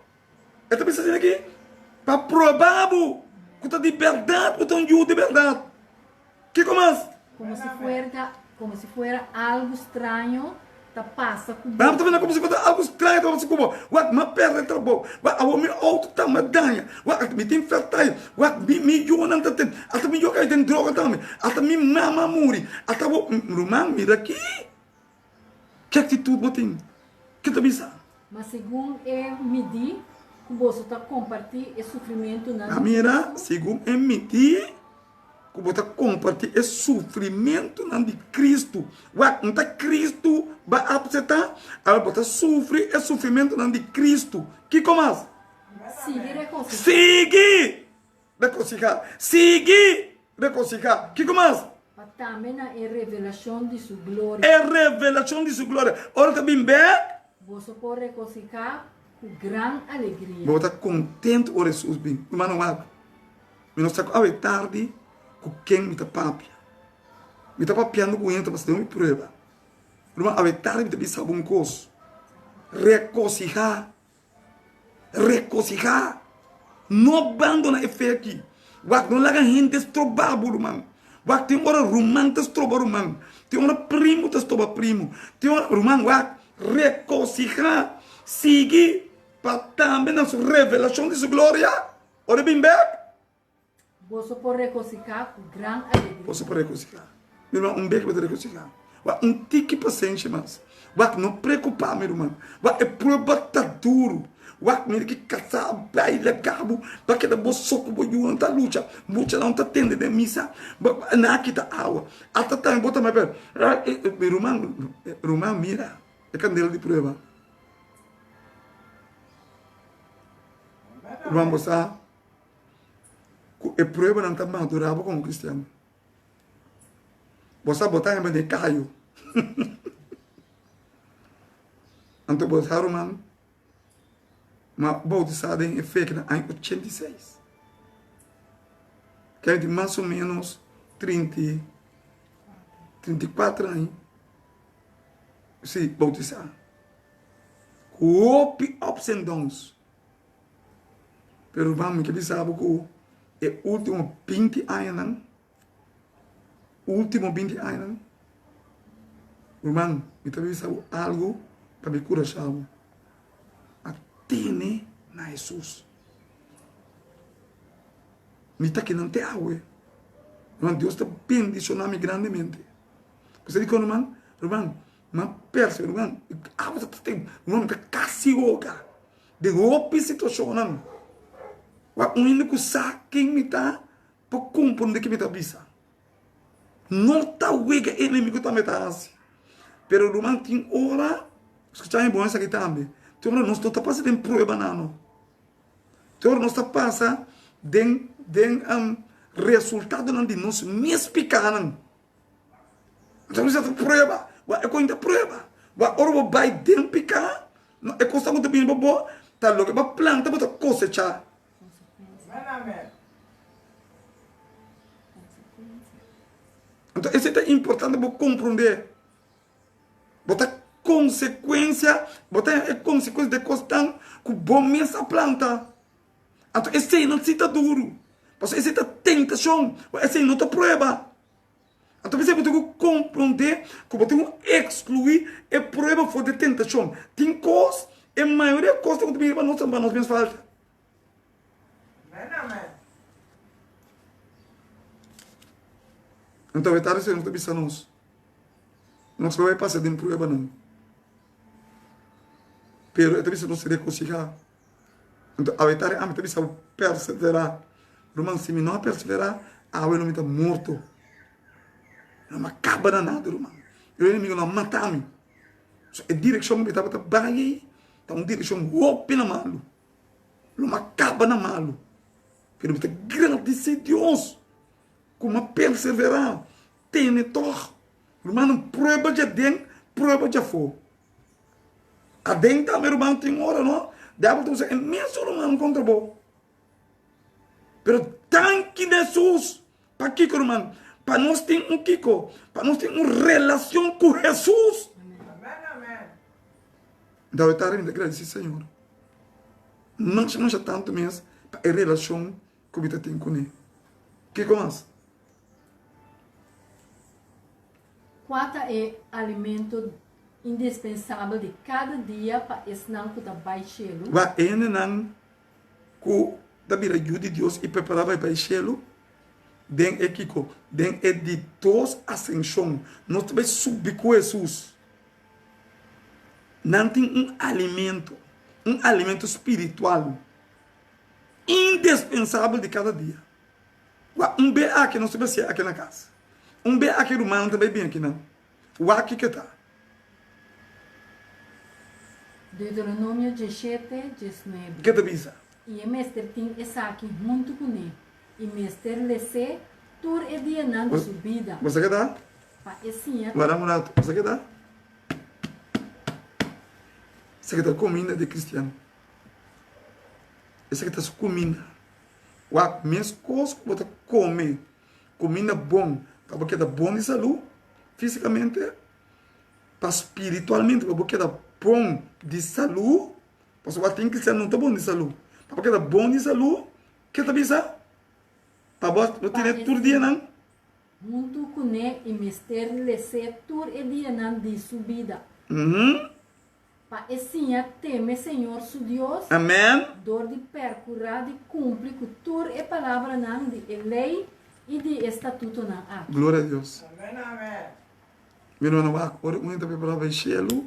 E ta bisa asina aki, pa proba bo ku ta di bèrdat bo ta un yu di bèrdat. Kiko mas? Komo si fuera, komo si fuera algu straño ta pasa ku bo. Bo ta mira komo si fuera algu straño ta pasa ku bo. Wak, mi a pèrdè trabou. Wak, awor mi outo ta mi a daña. Wak, mi tin fèrtai. Wak, mi mi yunan ta ten. Asta mi yu a kai den droga tambe. Asta mi mama a muri. Asta awor, ruman, mira aki. Ki aktitut bo tin? Ke ta bisa? Ma segun e midí ku boso ta kompartí e sufrimentunan di Mira, segun e midí ku bo ta kompartí e sufrimentunan di Kristu. Wak, no ta Kristu bo a apseptá, awor bo ta sufri e sufrimentunan di Kristu. Kiko mas? Sigui rekonsihá. Sigui rekonsihá. Sigui rekonsihá. Kiko mas? Pa tambe na e revelashon di su gloria. E revelashon di su gloria. Ora ta bin bèk. Boso por rekonsihá ku gran alegria. Bo ta kontentu ora Hesus bin. Rumannan wak, mi no sa ku awe tardi ku ken mi ta papia. Mi ta papiando ku hende ta pasa den un prueba. Ruman, awe tardi mi ta bisa bo un kos. Rekosihá. Rekosihá. No bandona e fe aki. Wak, no laga hende stroba bo, ruman. Wak, tin ora ruman ta stroba ruman. Tin ora primu ta stroba primu. Tin ora, ruman, wak, rekosihá. Sigui pa tambe na su revelashon di su gloria. Ora e bin bek. Boso por regosihá ku gran alegria. Boso por regosihá. Mi ruman, un bek bo ta regosihá. Wak, un tiki pasenshi mas. Wak, no preokupá, mi ruman. Wak, e prueba ta duru. Wak, mira ki kasá a bai laga bo pa keda bo so ku bo yunan ta lucha. Muchanan ta tende den misa. Nan a kita awa. Ata tambe bo ta mai per. Mi ruman, ruman, mira e kandela di prueba. Ruman, bo sa. Ku e pruebanan ta madurá bo komo kristian. Bo sa bo ta hember den kayo. Anto bo sa ruman, m'a boutisá den e fecha na aña 86. Kende tin mas o menos 34 aña, si, boutisá. Ku hopi ups and downs. Pero ruman mi ke bisa bo ku e ultimo binti añanan, ultimo binti añanan, ruman mi ta bisa bo algu pa mi kurashá bo, a tene na Hesus. Mi ta kinan te awe. Ruman Dios ta bendishoná mi grandemente. Bo sa dikon ruman? Ruman, mi a perse, ruman, awe ta tin, ruman mi ta kasi hoga. Den hopi situashonnan, wak un hende ku sa ken mi ta por komprondé ke mi ta bisa. No ta wega e enemigu tambe ta hasi. Pero ruman tin ora, skucha mi bon esaki tambe, tin ora nos no ta pasa den pruebanan no. Tin ora nos ta pasa den den resultadonan di nos mes pikanan. Nos a bisa ta prueba, wak e kos ta prueba. Wak ora bo bai den piká, e kosnan ku ta bini pa bo ta loke bo a planta bo ta kosechá. Anto esei ta importante bo komprondé. Bo ta konsekuensia, bo ta e konsekuensia di e kosnan ku bo mes a planta. Anto esei no si ta duru, pasobra esei ta tentashon, esei no ta prueba. Anto p'esei bo tin ku komprondé ku bo tin ku ekskluí e prueba for di e tentashon. Tin kos, e mayoria kos ku ta bini riba nos ta pa nos mes falta. Anto e tardi Señor ta bisa nos, nos lo bai pasa den pruebanan, pero e ta bisa nos rekonsihá. Anto awe tardi ami ta bisa bo perseverá. Ruman, si mi no a perseverá, awe lo mi ta morto. No mi a kaba na nada, ruman. E enemigo no a mata mi. So, e direkshon ku mi tabata bai ei ta un direkshon hopi na malu. Lo mi a kaba na malu. Pero mi ta gradisí Dios ku mi a perseverá, tene tòg. Rumannan, prueba djaden, prueba djafó. Aden tambe ruman tin ora no, diabel ta usa e mesun ruman kontra bo. Pero danki na Hesus. Pakiko ruman? Pa nos tin un kiko? Pa nos tin un relacion cu Hesus. Dawid ta mi ta gradeci Señor masha masha tanto mes pa e relacion cu mi ta tin cune. Kiko mas? Cua ta e alimento indispensabel di cada dia pa esnan cu ta bai cielu? Wak e hendenan ku ta bira yu di Dios i prepará pa bai shelu den e kiko? Den e di dos asenshon. Nos ta bai subi ku Hesus. Nan tin un alimento, un alimento spiritual indispensabel di kada dia. Wak, un be aki nos ta bai hasié aki na kas. Un be aki rumannan ta bai bin akinan. Wak kiko ta. Deuteronomio diesshete, diesnuebe. Ke ta bisa? I e mester tin esaki huntu kuné, i mester les'é tur e dianan di su bida. Bo sa ke ta? Pa e siña. Wara un ratu. Bo sa ke ta? Esaki ta kuminda di kristian. Esaki ta su kuminda. Wak, meskos ku bo ta kome kuminda bon pa bo keda bon di salú físikamente, pa spiritualmente pa bo keda bon di salú, pasobra tin kristian no ta bon di salú, pa bo keda bon di salú, ke ta bisa? Pa bo tene tur dianan. Huntu kuné i mester les'é tur e dianan di su bida. Pa e siña teme Señor su Dios. Amen. Dor di percura di cumpli cu tur e palabranan di e ley y di e statutonan aki. Gloria a Dios. Amen amen. Mi hermano wak ora un hende ta prepara bai shelu,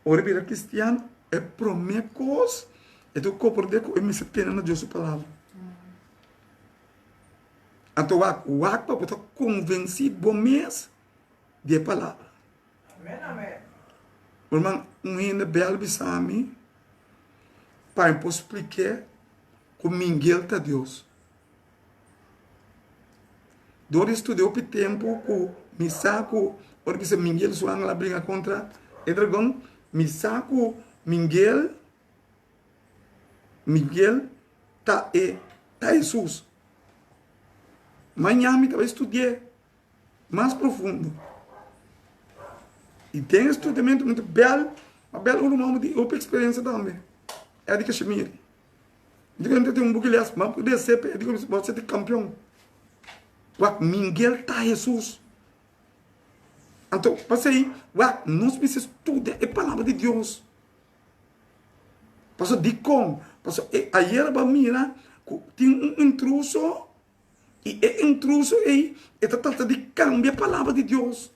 ora e bira cristian e prome cos e ta comprende cu e mester tene na Dios su palabra. Anto wak, wak pa bo ta convenci bo mes di e palabra. Ruman, un hende bel bisa mi pa mi por splik'é ku Mingel ta Dios. Dor di studia hopi tempu ku mi sa ku ora bisa Mingel su angel a bringa kontra e dragon, mi sa ku Mingel, Miguel ta e ta Hesus. Maña mi ta bai studi'é. Mas profundo. I den e studiamentu mi ta bel, a bel un ruman di hopi eksperensia tambe, Eddie Casimiri. Mi ta tin un buki les, ma pudi ser pa Eddie bo ser di kampion. Wak, Mingel ta Hesus. Anto, pasei, wak, nos mester studia e palabra di Dios. Pasobra dikon? Pasobra e ayera bo a mira ku tin un intruso I e intruso ei, e ta trata di kambia palabra di Dios.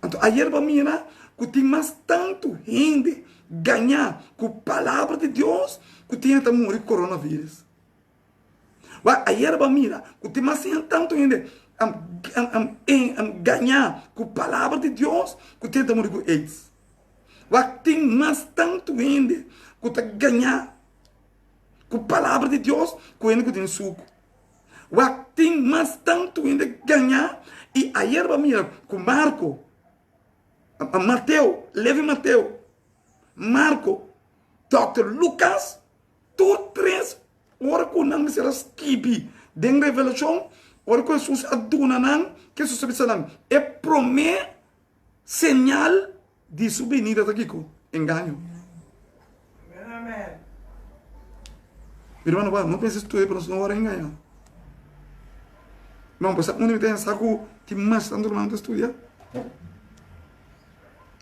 Anto ayer bo a mira ku tin mas tantu hende gañá ku palabra di Dios ku tin hende ta muri ku coronavirus. Wak, ayer bo a mira ku tin mas tantu hende gañá ku palabra di Dios ku tin hende ta muri ku aids. Wak, tin mas tantu hende ku ta gañá Ku palabra di Dios ku hende ku tin suku. Wak tin mas tantu hende gañá i ayer bo a mira ku Marko, Mateo, Levi Mateo, Marko, Dòkter Lukas, tur tres ora ku nan mester a skibi den Revelashon, ora ku Hesus a duna nan, ke Hesus a bisa nan? E promé señal Di su binida ta kiko? Engaño. Mi hermano, wak, no pensa estudia pero nos no wòrdu engañá. No, pues unda mi ta pensa ku tin mas tantu ruman ta studia.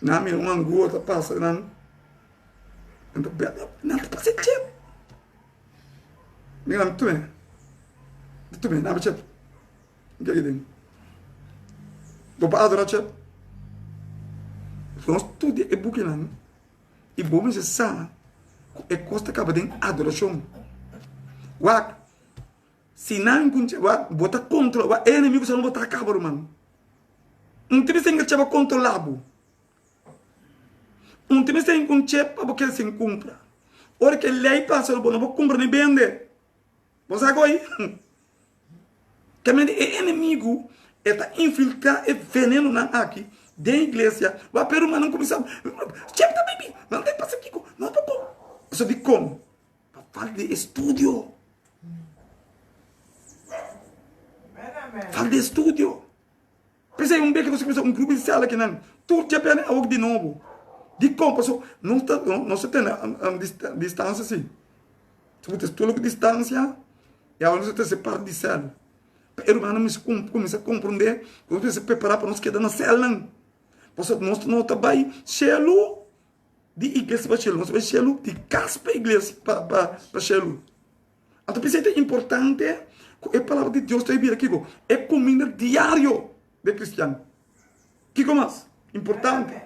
Nan mira un angua ta pasa nan, nan ta bèt, nan ta pasa e chep. Mi nan tume, tume, nan chep. Ke ki den? Bo pa adora chep? Nos studia e bukinan i bo mester sa ku e kos ta kaba den adorashon. Wak, si nan ku wak bo ta kontrola, wak e enemigo sa no bo ta kaba ruman. Un tin mester chep a kontrola bo. Un tin mester un chep pa bo keda sin kumpra. Ora ke lei pasa bo no por kumpra ni bende. Bo sa koe? Kemende e enemigu e ta infiltrá e venenonan aki Den iglesia, wak pe rumannan kuminsá, Chep ta bibi, nan ta pasa kiko, no ta bon. Pasobra dikon? Pa falta di estudio. Falta di estudio. P'esei un bes ku nos a kuminsá un grupo di sèl akinan, tur djabièrnè awor di nobo. Dikon? Pasobra nos ta nos ta tene distansia si. Si bo ta estudia ku distansia, i awor nos ta trese parti di sèl. Pa e rumannan mester kuminsá komprondé ku nos mester prepará pa nos keda na sèlnan. Pasobra nos no ta bai shelu di iglesia pa shelu, nos ta bai shelu di kas pa iglesia pa shelu. Anto p'esei ta importante ku e palabra di Dios ta bira kiko? E kuminda diario di e kristian. Kiko mas importante?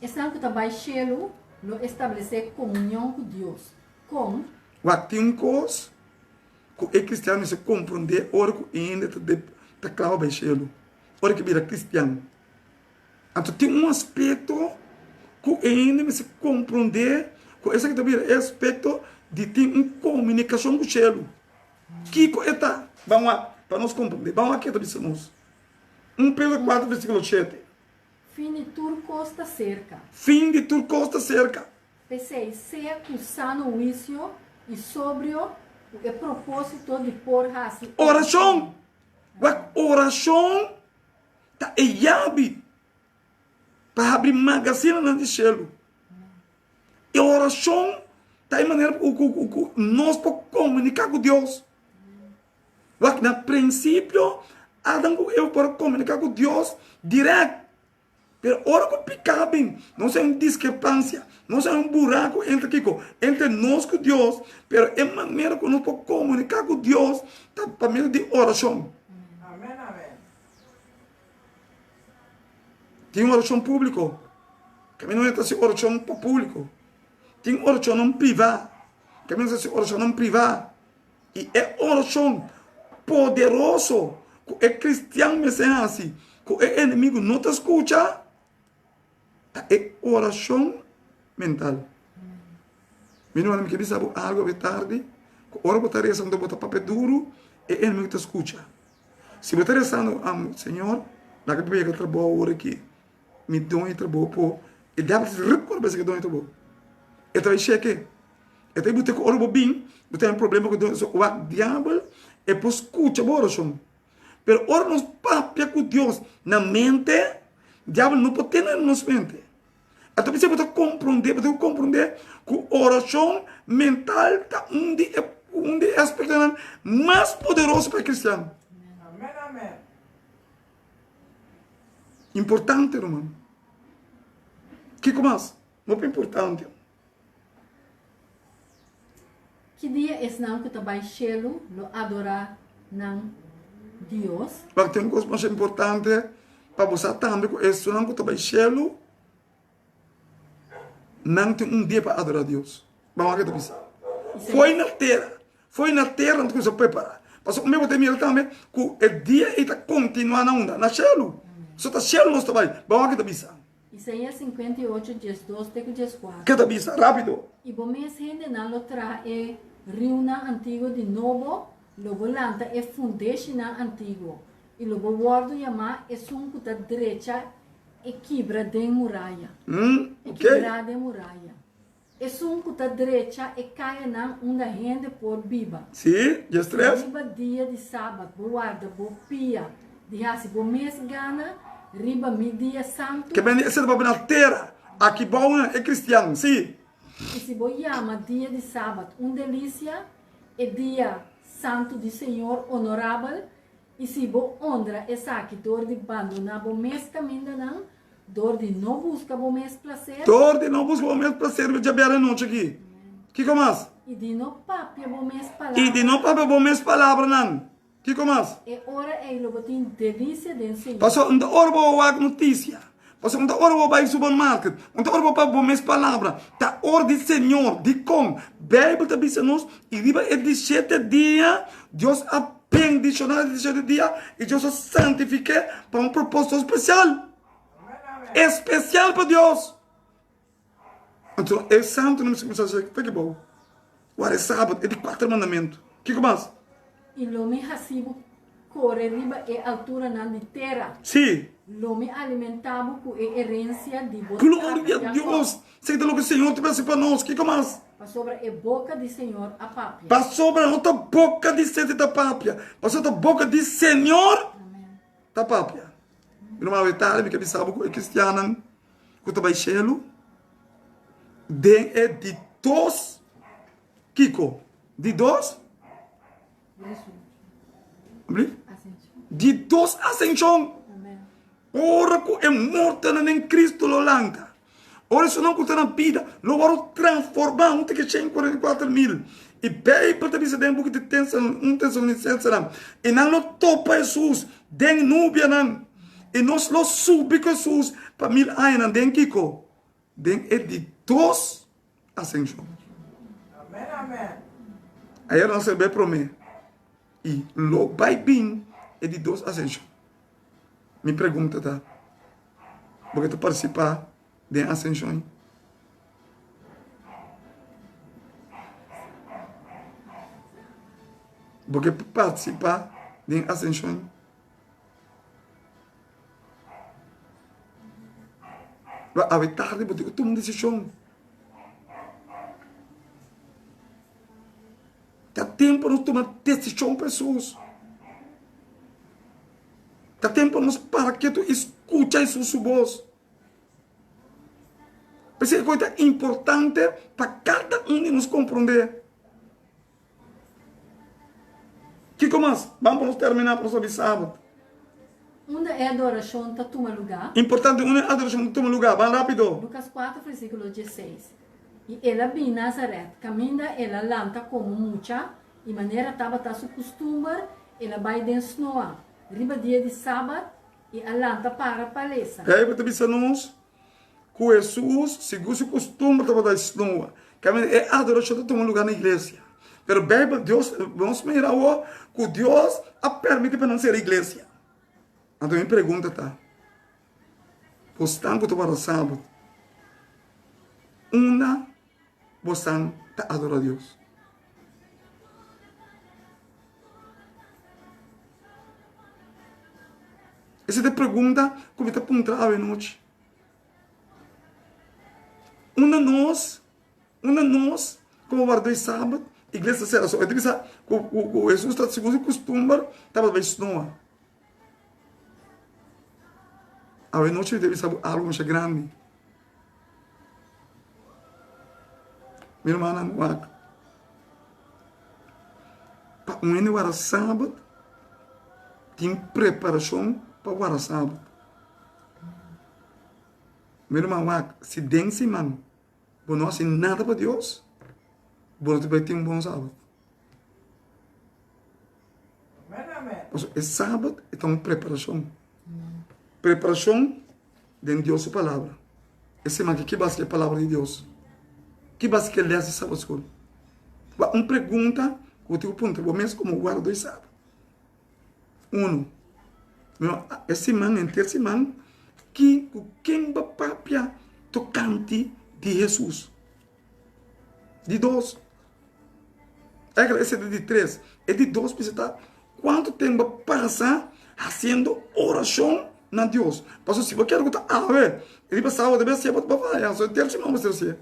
Esnan ku ta bai shelu lo establesé komunion ku Dios. Kon? Wak, tin un kos ku e kristian mester komprondé ora ku hende ta kla pa bai shelu, ora ku e bira kristian. Anto tin un aspekto ku e hende mester komprondé ku esaki ta bira e aspekto di tin un komunikashon ku shelu. Kiko e ta? Ban wak pa nos komprondé. Ban wak ke ta bisa nos. 1 Pedro 4 versíkulo 7. Fin di tur kos ta serka. Fin di tur kos ta serka. P'esei, sea ku sano huisio i sobrio ku e propósito di por hasi orashon. Wak orashon ta e yabi pa habri magasinanan di shelu. E orashon ta e manera ku nos por komuniká ku Dios. Wak na prinsipio Adam ku Eva por a komuniká ku Dios dirèkt. Pero ora ku piká bin, nos hay un diskrepansia, nos hay un buraku entre kiko? Entre nos ku Dios, pero e manera ku nos por komuniká ku Dios ta pa medio di orashon. Tin orashon públiko, kaminda nan ta hasi orashon pa públiko. Tin orashonnan privá, kaminda nan ta hasi orashonnan privá. I e orashon poderoso ku e kristian mester hasi ku e enemigu no ta skucha, ta e orashon mental. Mi rumannan, mi ke bisa bo algu awe tardi, ku ora bo ta resa anto bo ta papia duru, e enemigu ta skucha. Si bo ta rezando, am, Señor, laga mi yega trabou awor aki. Mi doño di trabou por, e diabel ta rip ora bo yega doño di trabou. E ta bai sheke. E ta buta ku ora bo bin, bo ta haña problema ku doño. So, wak diabel e por skucha bo orashon. Pero ora nos papia ku Dios na mente, diabel no por tene na nos mente. Anto p'esei bo ta komprondé, bo tin ku komprondé ku orashon mental ta un di e un di e aspektonan mas poderoso pa e kristian. Importante, ruman. Kiko mas? Hopi importante. Ki dia esnan ku ta bai shelu lo adorá nan Dios? Wak, tin un kos masha importante pa bo sa tambe ku esunnan ku ta bai shelu, nan tin un dia pa adorá Dios. Ban wak ke ta bisa. Foi na tera, foi na tera nan ta kuminsá prepará. Pasobra un bes bo ta mira tambe ku e dia ei ta kontinuá na unda? Na shelu. So ta shelu nos ta bai. Ban wak ke ta bisa. Isaías 58, 12 te ku 14. Ke ta bisa? Rápido. I bo mes hendenan lo traha e riunan antiguo di nobo, lo bo lanta e fundeshinan antiguo, i lo bo wòrdu yamá esun ku ta drecha e kibra den muraya. E kibrá den muraya. Esun ku ta drecha e kayanan unda hende por biba. Sí, 13. Riba dia di sabat bo warda bo pia di hasi bo mes gana riba mi dia santu. Ke bende esei ta papia na tera, aki bou nan e kristian, sí. I si bo yama dia di sabat un delisia, e dia santu di Señor onorabel, i si bo ondra esaki dor di bandoná bo mes kamindanan, Dor di no buska bo mes plaser. Dor di no buska bo mes plaser riba djabièrnè anochi aki. Kiko mas? I di no papia bo mes palabra. I di no papia bo mes palabranan. Kiko mas? E ora ei lo bo tin delisia den Señor. Pasobra un ta ora bo wak notisia. Pasobra un ta ora bo bai supermarket. Un ta ora bo papia bo mes palabra. Ta ora di Señor. Dikon? Beibel ta bisa nos, i riba e di shete dia Dios a bendishoná e di shete dia i Dios a santifik'é pa un propósito spesial. Espesial pa Dios. Anto e santu no mester kuminsá hasi pa ki bou. Wara e sabat, e di kuater mandamentu. Kiko mas? I lo mi hasi bo kore riba e alturanan di tera. Sí. Lo mi alimentá bo ku e herensia di bo tata Gloria Jakòb. Dios! Esei ta loke Señor ta hasi pa nos. Kiko mas? Pasobra e boka di Señor a papia. Pasobra no ta boka di Sete ta papia, pasobra ta boka di Señor ta papia. Mi ruman, awe tardi mi ke bisa bo ku e kristiannan ku ta bai shelu den e di dos kiko? Di dos? Di dos asenshon. Ora ku e mortonan den Kristu lo lanta, ora esunnan ku ta na bida lo wòrdu transformá huntu ku e 144.000. I Beibel ta bisa den buki di 1 Tesalonisensenan, i nan lo topa Hesus den nubianan, i nos lo subi ku Hesus pa mil añanan. Den kiko? Den e di dos asenshon. Ayer nos a bai promé i lo bai bin e di dos asenshon. Mi pregunta ta, bo ke ta partisipá den asenshon ei? Bo ke partisipá den asenshon ei? Pero awe tardi bo tin ku tuma un desishon. Ta tempu pa nos tuma desishon pa Hesus. Ta tempu pa nos para ketu i skucha Hesus su bos. P'esei ku ta importante pa kada un di nos komprondé. Kiko mas? Ban pa nos terminá pa nos a bisa bo. Unda e adorashon ta tuma lugá? Importante, unda e adorashon ta tuma lugá? Ban rápido. Lukas kuater versíkulo dieseis, I el a bin Nazaret, kaminda el a lanta komo mucha, i manera tabata su kustumber, el a bai den snoa, riba dia di sabat, i a lanta para pa lesa. Beibel ta bisa nos Ku Hesus, segun su kustumber, tabata snoa. Kaminda e adorashon ta tuma lugá na iglesia. Pero Beibel, Dios, nos mira awor ku Dios a permití pa nan sera iglesia. Anto mi pregunta ta, Bosnan ku ta warda sabat, unda bosnan ta adorá Dios? Esa ta e pregunta ku mi ta puntra awe nochi. Unda nos, unda nos komo wardó e sabat, iglesia ta sera. So e ta bisa ku ku Hesus ta segun su kustumber tabata bai snoa. Awe nochi mi ta bisa bo algu masha grandi. Mi rumannan wak pa un hende wara sabat tin preparashon pa wara sabat. Mi ruman wak si den siman bo no hasi nada pa Dios bo no ta bai tin un bon sabat. Pasobra e sabat e ta un preparashon. Preparashon den Dios su palabra. E siman aki ki bas ke palabra di Dios? Ki bas ke les di Sabbat School? Wak un pregunta ku bo tin ku puntra bo mes komo guardo di Sabbat. Uno, e siman, henter siman, ki ku ken bo papia tokante di Hesus? Di dos, Eigenlijk esei ta di tres. E di dos bisa ta kuantu tempu bo pasa hasiendo orashon na Dios. Pasobra si bo kere ku ta awe riba sábado bo hasié bo ta faya. So henter siman bo mester hasié.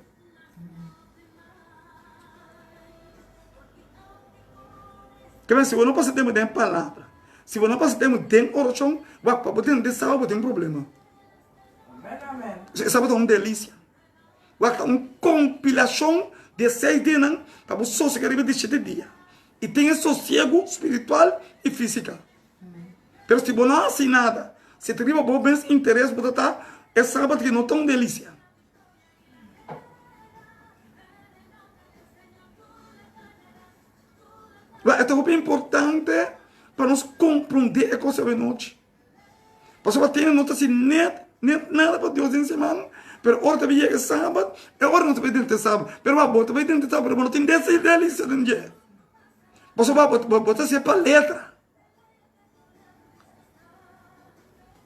Ke si bo no pasa tempu den palabra, si bo no pasa tempu den orashon, wak pa bo tende sábado bo tin problema. E sábado ta un delisia. Wak ta un kompilashon di e seis dianan pa bo sosega riba di shete dia i tin e sosiegu spiritual i físika. Pero si bo no hasi nada, si ta riba bo mes interes bo ta ta, e sabat aki no ta un delisia. Wak e ta hopi importante pa nos komprondé e kos awenochi. Pasobra tin no ta hasi net, net nada pa Dios den semana, pero ora ta bin yega sabat, e ora no ta bai drenta e sabat. Pero abo ta bai drenta e sabat, pero bo no tin desi delisia den dje. Pasobra bo, bo, bo ta hasi pa letra.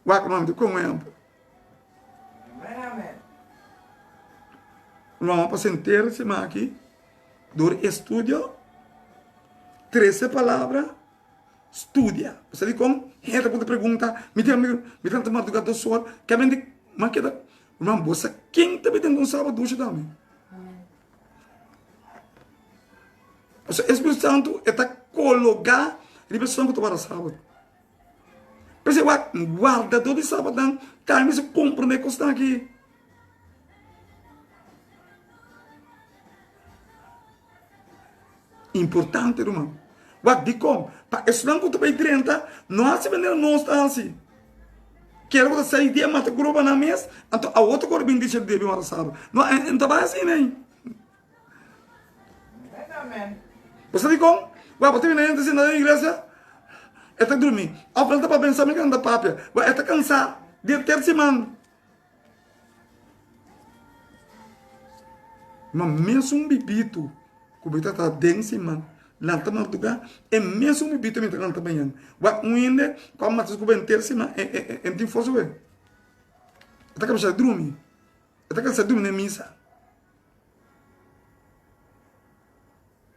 Wak mami ta kon ehempel. Mama pasa henter semana aki, dor estudio, trese palabra. Studia. Bo sa dikon? Hende ta puntra pregunta, mi tin amigu, mi ta lanta marduga dos or, ke bende, m'a keda, ruman bo sa ken ta bende un sábado dushi tambe? Pasobra e Spiritu Santu e ta kologa riba esun ku ta warda sábado. P'esei wak, wardadó di sábadonan tambe mester komprondé e kosnan aki. Importante ruman. Wak dikon? Pa esnan ku ta bai drenta no hasi manera nos ta hasi. Kere ku ta sai dia mata grupa nan mes, anto awo ta kore bin dicha di bin wara saba. No, e no ta bai asina ei. Bo sa dikon? Wak bo ta bini hende sinta den iglesia, e ta drumi. Òf el ta papia, mi sa mi ke nan ta papia. Wak e ta kansa di e ter siman. Ma mesun bibitu ku mi ta ta den siman lanta mardugá, e mesun bibitu mi ta lanta mañana. Wak un hende ku a mata su ku henter siman e no tin forsa wei. E ta kabesha drumi, e ta kansa drumi na e misa.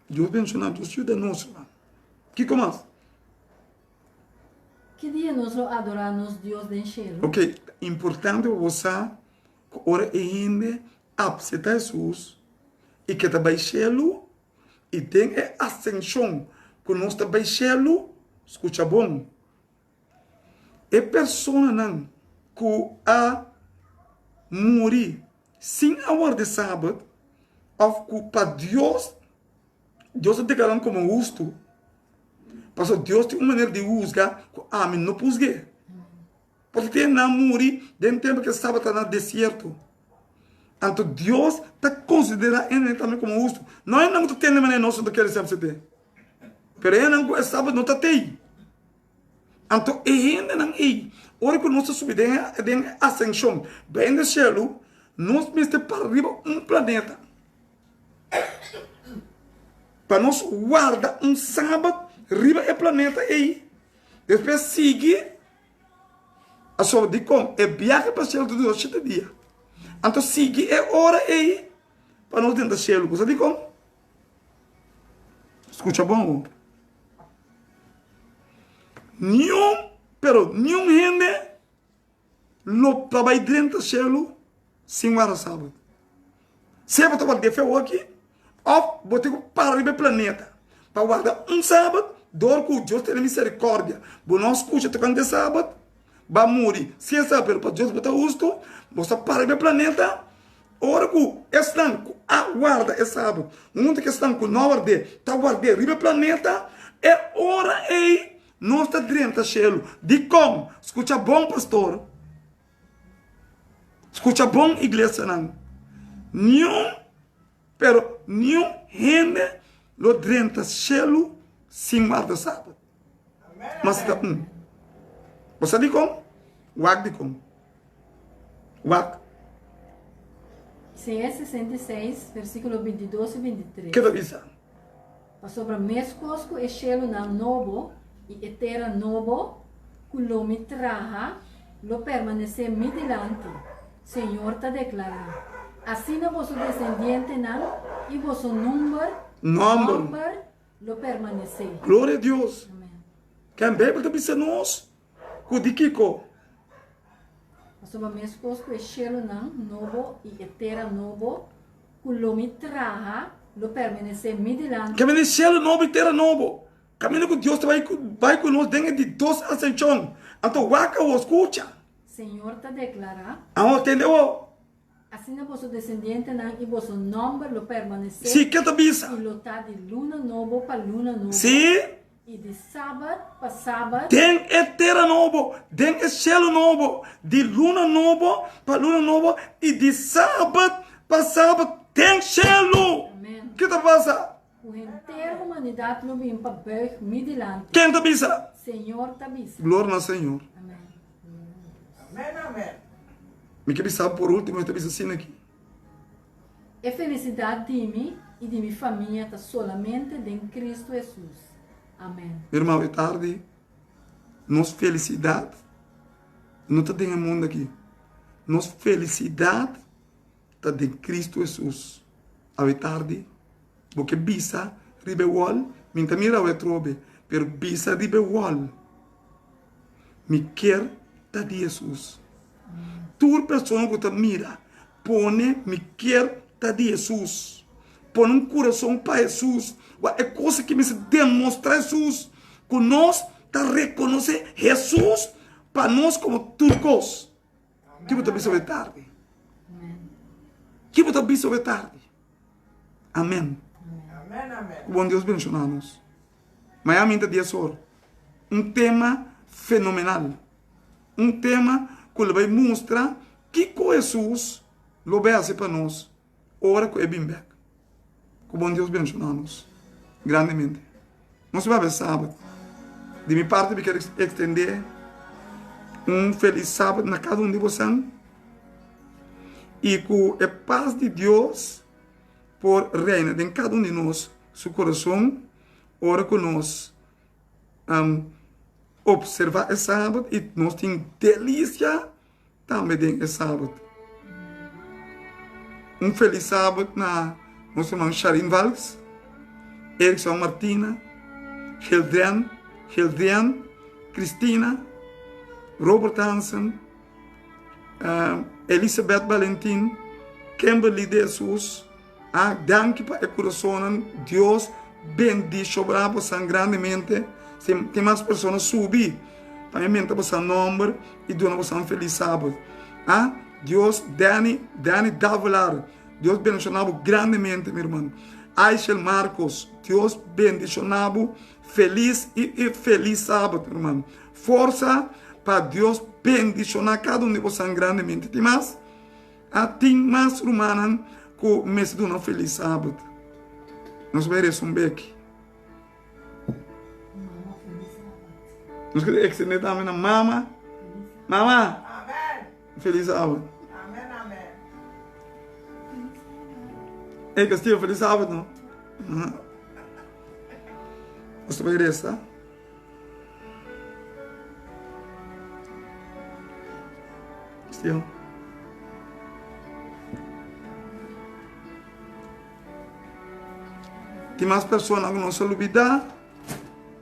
Dios benshoná, Dios yuda nos, hermano. Kiko mas? Ki dia nos lo adorá nos Dios den shelu? Ok, ta importante pa bo sa ku ora e hende apseptá Hesus i ke ta bai shelu, i den e asenshon ku nos ta bai shelu, skucha bon, e personanan ku a muri sin a warda e sabat òf ku pa Dios Dios a declara nan como hustu, pasobra Dios tin un manera di huzga cu ami no por huzgu'é. Porque tin nan muri den tempo cu e tabata na desierto. Anto Dios ta considera nan tambe como hustu. No e nan cu ta tende manera nos no ta kere semper te, pero e nan cu e sabat no ta tei. Anto e hendenan ei, ora cu nos ta subi den e ascension bai den cielo, nos mester para riba un planeta. Pa nos warda un sabat riba e planeta ei, despues sigui asoba dikon e biahe pa shelu ta dura shete dia. Anto sigui e ora ei pa nos drenta shelu. Bo sa dikon? Skucha bon awor. Niun, pero niun hende Lo ta bai drenta shelu sin warda sabat. Sea bo ta ward'é fe awoki òf bo tin ku para riba e planeta pa warda un sabat dor ku Dios tene miserikòrdia. Bo no skucha tokante e sabat, bo a muri sin e sabat, pero pa Dios bo ta hustu, bo sa para riba e planeta. Ora ku esnan ku a warda e sabat huntu ku esnan ku no a ward'é ta ward'é riba e planeta, e ora ei Nos ta drenta shelu. Dikon? Skucha bon, pastor. Skucha bon, iglesianan. Niun, pero niun hende lo drenta shelu sin warda sabat. Mas ta un. Bo sa dikon? Wak dikon. Wak. Isaías 66, versíkulo 22 i 23. Ke ta bisa? Pasobra meskos ku e shelunan nobo i e tera nobo ku lo mi traha lo permanesé mi dilanti, Señor ta deklará, asina boso desendientenan i boso number, Nòmber. lo permanesé. Gloria a Dios. Amèn. Ken Beibel ta bisa nos ku di kiko? Pasobra meskos ku e shelunan nobo i e tera nobo Ku lo mi traha lo permenesé mi dilanti. Kaminda di shelu nobo i tera nobo, kaminda ku Dios ta bai bai ku nos den e di dos asenshon. Anto wak awor, skucha. Señor ta deklará. Awor tende awor. Asina boso desendientenan i boso nòmber lo permanesé. Sí, ke ta bisa? I lo ta di luna nobo pa luna nobo. Sí. I di sabat pa sabat. Den e tera nobo, den e shelu nobo, di luna nobo pa luna nobo i di sabat pa sabat den shelu. Amen. Ke ta pasa? Ku henter humanidat lo bin pa buig mi dilanti. Ken ta bisa? Señor ta bisa. Gloria na Señor. Amen. Amen, amen. Mi ke bisa por ultimo, mi ta bisa asina aki. E felisidat di mi i di mi famia ta solamente den Kristu Hesus. Amen. Mi ruman, e tardi nos felisidat no ta den e mundu aki. Nos felisidat ta den Kristu Hesus. Awe tardi bo ke bisa riba e wòl, mi ta mira awe atrobe. Pero bisa riba e wall, Mi kier ta di Hesus. Tur persona ku ta mira, pone mi kier ta di Hesus. Pone un kurason pa Hesus. Wak e kos aki mester demostra Hesus ku nos ta rekonosé Hesus pa nos komo tur kos. Ki bo ta bisa oe tardi? Ki bo ta bisa oe tardi? Amen. Ku bon Dios bendiciona nos. Miami ta dies or. Un tema fenomenal. Un tema ku lo bai mustra kiko Hesus lo bai hasi pa nos ora ku e bin bek. Ku bon Dios bendiciona nos grandemente. Nos ta bai sabat. Di mi parti mi kier extende un feliz sabat na kada un di bosan y ku e pas di Dios por reina den kada un di nos su corazon ora ku nos observa e sabat y nos tin delicia Tambe den e sabat. Un felis sabat na nos ruman Sharin Valks, Erikson Martina, Gildrian, Gildrian, Christina, Robert Hansen, Elisabeth Valentin, Kimberly de Jesus. Ah, danki pa e kurasonnan. Dios bendishobra bosan grandemente. Si tin mas persona subi pa mi menta bosan nomber i duna bosan felis sabat. Ah, Dios, Danny, Danny Davelar, Dios bendishona bo grandemente, mi hermano. Aishel Marcos, Dios bendishona bo felis i i felis sabat, mi hermano. Forsa pa Dios bendishona kada un di bosan grandemente. Tin mas? A tin mas rumannan ku mester duna un felis sabat. Nos bai resa un beki. Nos kere extende tambe na mama. Mama! Felis sabat. Ey Castillo, felis sabat no. Nos ta bai resa. Stil. Tin mas persona ku nos a lubidá.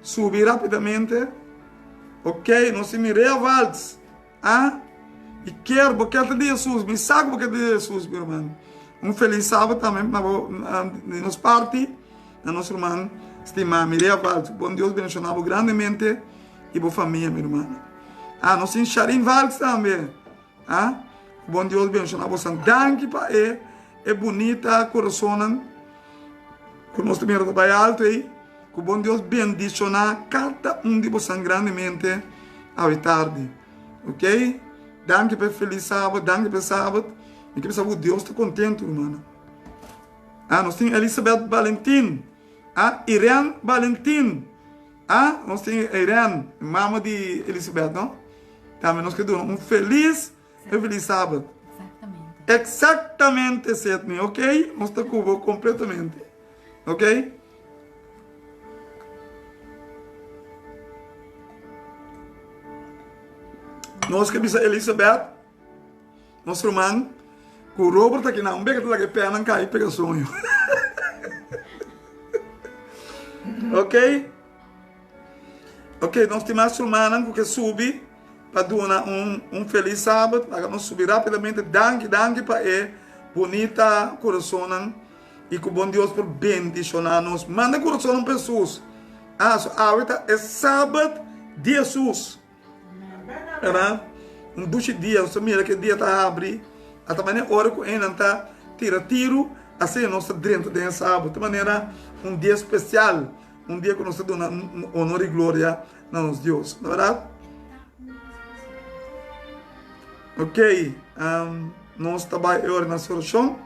Subi rapidamente. Ok, nos tin Mireya Valts. Ah, i kier, bo kier ta di Jesus. Mi sa ku bo kier ta di Jesus, mi ruman. Un felis sábado tambe na bo, di nos parti, na nos ruman stimá Mireya Valts. Bon Dios bendiciona bo grandemente i bo famia, mi ruman. Ah, nos tin Sharin Valts tambe. Ah, bon Dios bendiciona bosan. Danki pa e, e bunita corazonnan ku nos ta mira ta bai alto ei. Ku bon Dios bendiciona kada un di bosan grandemente awe tardi. Ok? Danki pa e felis sabat, danki pa e sabat. Mi ke bisa ku Dios ta kontentu, rumannan. Ah, nos tin Elizabeth Valentin. Ah, Irene Valentin. Ah, nos tin Irene, mama di Elizabeth, no? Tambe nos ke duna un felis, un felis sabat. Exactamente. Exactamente, Sidney, ok? Nos ta kubo completamente. Ok? Nos ke bisa Elizabeth, nos ruman, ku Robert aki nan, un beka ta laga e pènan kai pega soño. Ok? Ok, nos tin mas rumannan ku ke subi pa duna un, un felis sabat. Laga nos subi rapidamente. Danki, danki pa e bunita kurasonnan. I ku bon Dios por bendishoná nos. Manda kurasonnan pa Hesus. Ah, so awe ta e sabat di Hesus. Verdad? Un dushi dia, nos ta mira ku e dia ta habri. Ata manera ora ku einan ta tira tiru, asina nos ta drenta den e sabat. Ta manera un dia spesial, un dia ku nos ta duna honor i gloria na nos Dios. No verdad? Ok, um, nos ta bai e ora na orashon.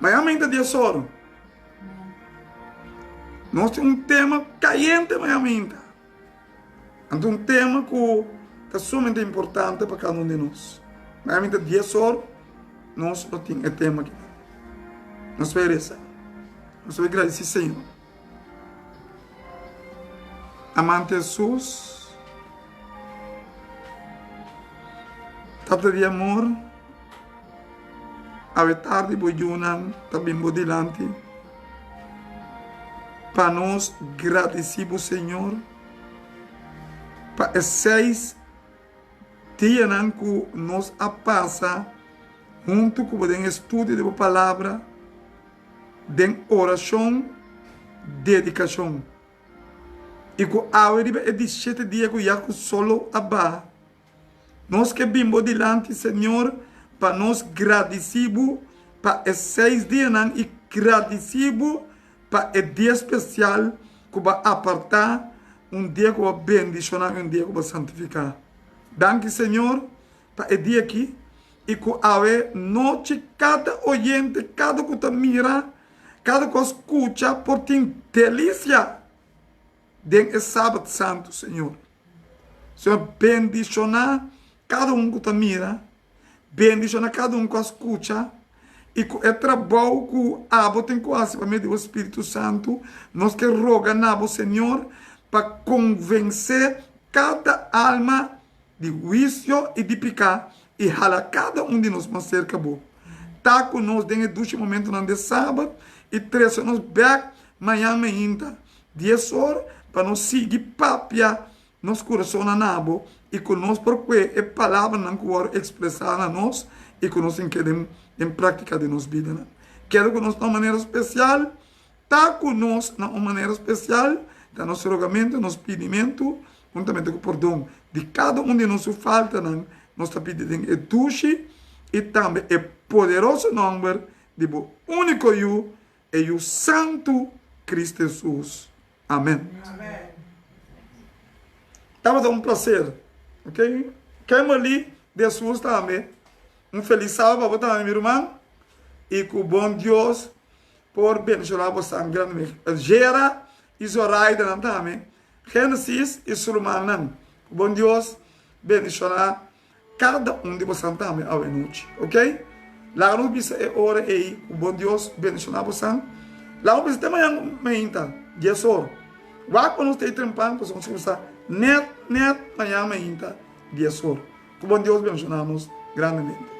Mañana mainta dia soro. Nos tin un tema caliente mañana mainta. Anto un tema cu ta sumamente importante pa cada un di nos. Mañana mainta dia soro nos lo tin e tema aki. Nos bay reza. Nos bay gradici Señor. Amante Hesus, Tata di amor. Awe tardi bo yunan ta bin bo dilanti pa nos gradisí bo, Señor, pa e seis dianan ku nos a pasa huntu ku bo den estudio di bo palabra, den orashon, dedikashon. I ku awe riba e di shete dia ku ya ku solo a baha, Nos ke bin bo dilanti, Señor, pa nos gradisí bo pa e seis dianan i gradisí bo pa e dia spesial ku bo a apartá, un dia ku bo a bendishoná i un dia ku bo a santifiká. Danki, Señor, pa e dia aki i ku awe nochi kada oyente, kada ku ta mira, kada ku a skucha por tin delisia den e Sabat Santu, Señor. Señor bendiciona cada un cu ta mira, bendiciona cada un cu a scucha y cu e trabou cu abo tin cu haci pa medio di bo Spiritu Santo, nos ke roga na bo Señor pa convence cada alma di huicio y di pica y hala cada un di nos mas cerca bo. Ta cu nos den e dushi momentonan di Sabat y trece nos bek mañan mainta Dies or pa nos sigui papia nos kurasonnan na bo i ku nos por kue e palabranan ku wòrdu ekspresá na nos i ku nos tin keda den práktika den nos bidanan. Keda ku nos na un manera spesial, ta ku nos na un manera spesial, ta nos rogamentu, nos pidimentu, huntamente ku pordon di kada un di nos su faltanan, nos ta pidi den e dushi i tambe e poderoso nòmber di bo úniko Yu, E Yu Santu, Cristo Jesus. Amen. Tabata un placer. Ok. Kimberly de Jesus tambe. Un feliz sábado pa bo tambe, mi ruman. Y cu bon Dios por bendiciona bo san grandemente. Gera y Zoraida nan tambe. Genesis y su rumannan. Cu bon Dios bendiciona Kada un di bosan tambe awe nochi, ok? Laga nos bisa e ora ei ku bon Dios bendishoná bosan. Laga nos bisa te mañan mainta, dies or. Wak pa nos ta ei trempan, pasobra nos kuminsá nèt nèt mañan mainta, dies or. Ku bon Dios bendishoná nos grandemente.